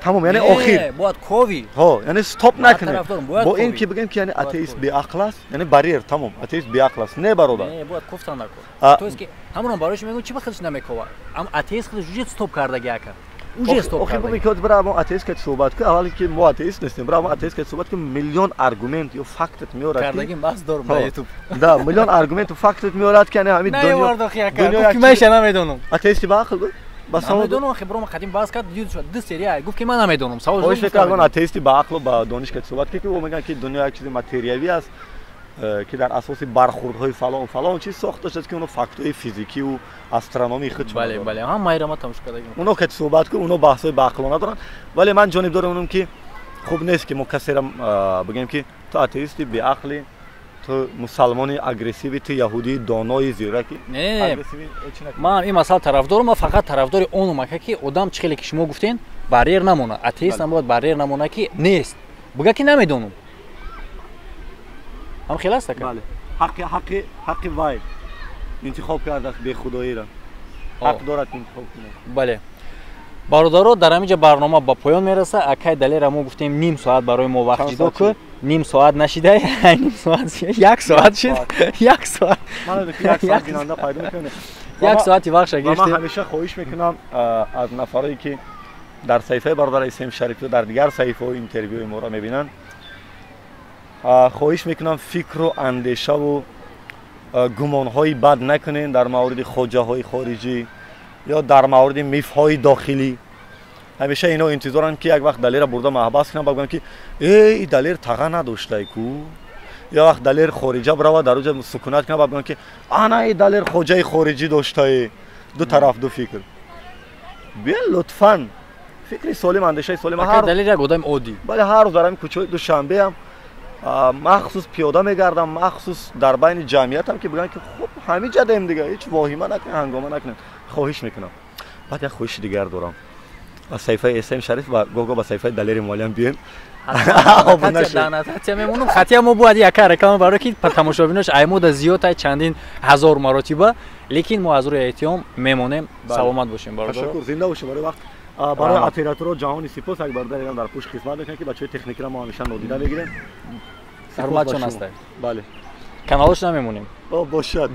тамом, яъне охир. Бояд кови. Ҳо, яъне стоп накунем бо ин ки бигем, ки яъне атеист беақл аст, яъне барьер, тамом, атеист беақл аст. Не, бародар. Не, бояд кофтан накун. То есть ки ҳамонам барои шумо мегӯям, чи ба худаш намекова, ам атеист худаш уже стоп кардаги, ака, уже стоп. Охир бубин, ки бира мо атеист ка суҳбат ку, аввал ки мо атеист нестем, бира мо атеист ка суҳбат ку, миллион аргумент ё фактат меорад. Кардагим баҳс дорум дар ютуб. Да, миллион аргументу фактат меорад, ки ҳамин дунё ки маиша намедонам. Атеисти баақл буд? Бас намедонам, хе бро, қадим баҳс кард, ду серия гуфт, ки ман намедонам. Савол хоҳиш мекардам, атеисти ба ақлу ба дониш ка суҳбат ки ӯ мегӯянд, ки дунё як чизи материявӣ аст, ки дар асоси бархурдҳои фалон фалон чиз сохта шуд, ки оно фактҳои физикиву астрономии худ. Бале, бале, ҳам майрама тамошо кардагим. Оно ки суҳбат кун, оно баҳсҳои баақлона доранд, вале ман ҷонибдори онам, ки хуб нест, ки мо касеро бигӯем, ки ту атеисти беақлӣ, ту мусалмони агрессиви, ту яҳудии донои зираки. Не, ман ин масъала тарафдорам, ман фақат тарафдори онум, ака, ки одам, чӣ хеле ки шумо гуфтен, барьер намона, атеист набояд барьер намона, ки нест, буга ки намедонам. Ҳам хел аст, ака? Бале, ҳаққи вай, интихоб кардааст бехудоиро, ҳақ дорад интихоб кунад. Бале, бародаро, дар ҳамин ҷа барнома ба поён мерасад. Акай Далера мо гуфтем, ним соат барои мо вақт ҷудо кун, ним соат нашидай, ним соат, як соат шид, як соат. Як соати вақтша гирифтем. Ман ҳамеша хоҳиш мекунам аз нафарое, ки дар саҳифаи бародар Исм Шарифӣ, дар дигар саҳифаҳои интервюи моро мебинанд, хоҳиш мекунам, фикру андешаву гумонҳои бад накунед дар мавриди хоҷаҳои хориҷӣ ё дар мавриди мифҳои дохилӣ. Ҳамеша ино интизоранд, ки як вақт Далера бурда маҳбас кунанд, бигӯянд, ки э, и Далер таға надоштай ку, ё вақт Далер хориҷа бирава, дар оҷа сукунат кунад, бигӯянд, ки ана, и Далер хоҷаи хориҷӣ доштае. Ду тараф, ду фикр. Биё, лутфан, фикри солим, андешаи солим. Далер як одами оддӣ. Бале, ҳар рӯз дар ҳамин кӯчаҳои Душанбеам махсус пиёда мегардам, махсус дар байни ҷамъиятам, ки бигӯянд, ки хуб, ҳамин ҷадаем, дига ҳеҷ воҳима накунед, ҳангома накунед, хоҳиш мекунам. Баъд як хоҳиши дигар дорам: аз саҳифаи См Шариф ва гоҳ-гоҳ ба саҳифаи Далери Молиам биёем. Аннотатсия мемонам, хатия мо бояд яка реклама, барое ки тамошобинош аймода зиёд, чандин ҳазор маротиба, лекин мо аз рӯи эҳтиём мемонем. Саломат бошем, бародар. Ташаккур, зинда бошем. Барои вақт, барои операторо ҷаҳони сипос. Як бародар дар пушт хизмат мекунад, ки бачаҳои техникиро мо ҳамеша нодида мегирем. Ҳурматшон ҳастак. Бале. Каналош намемонем. Бошад.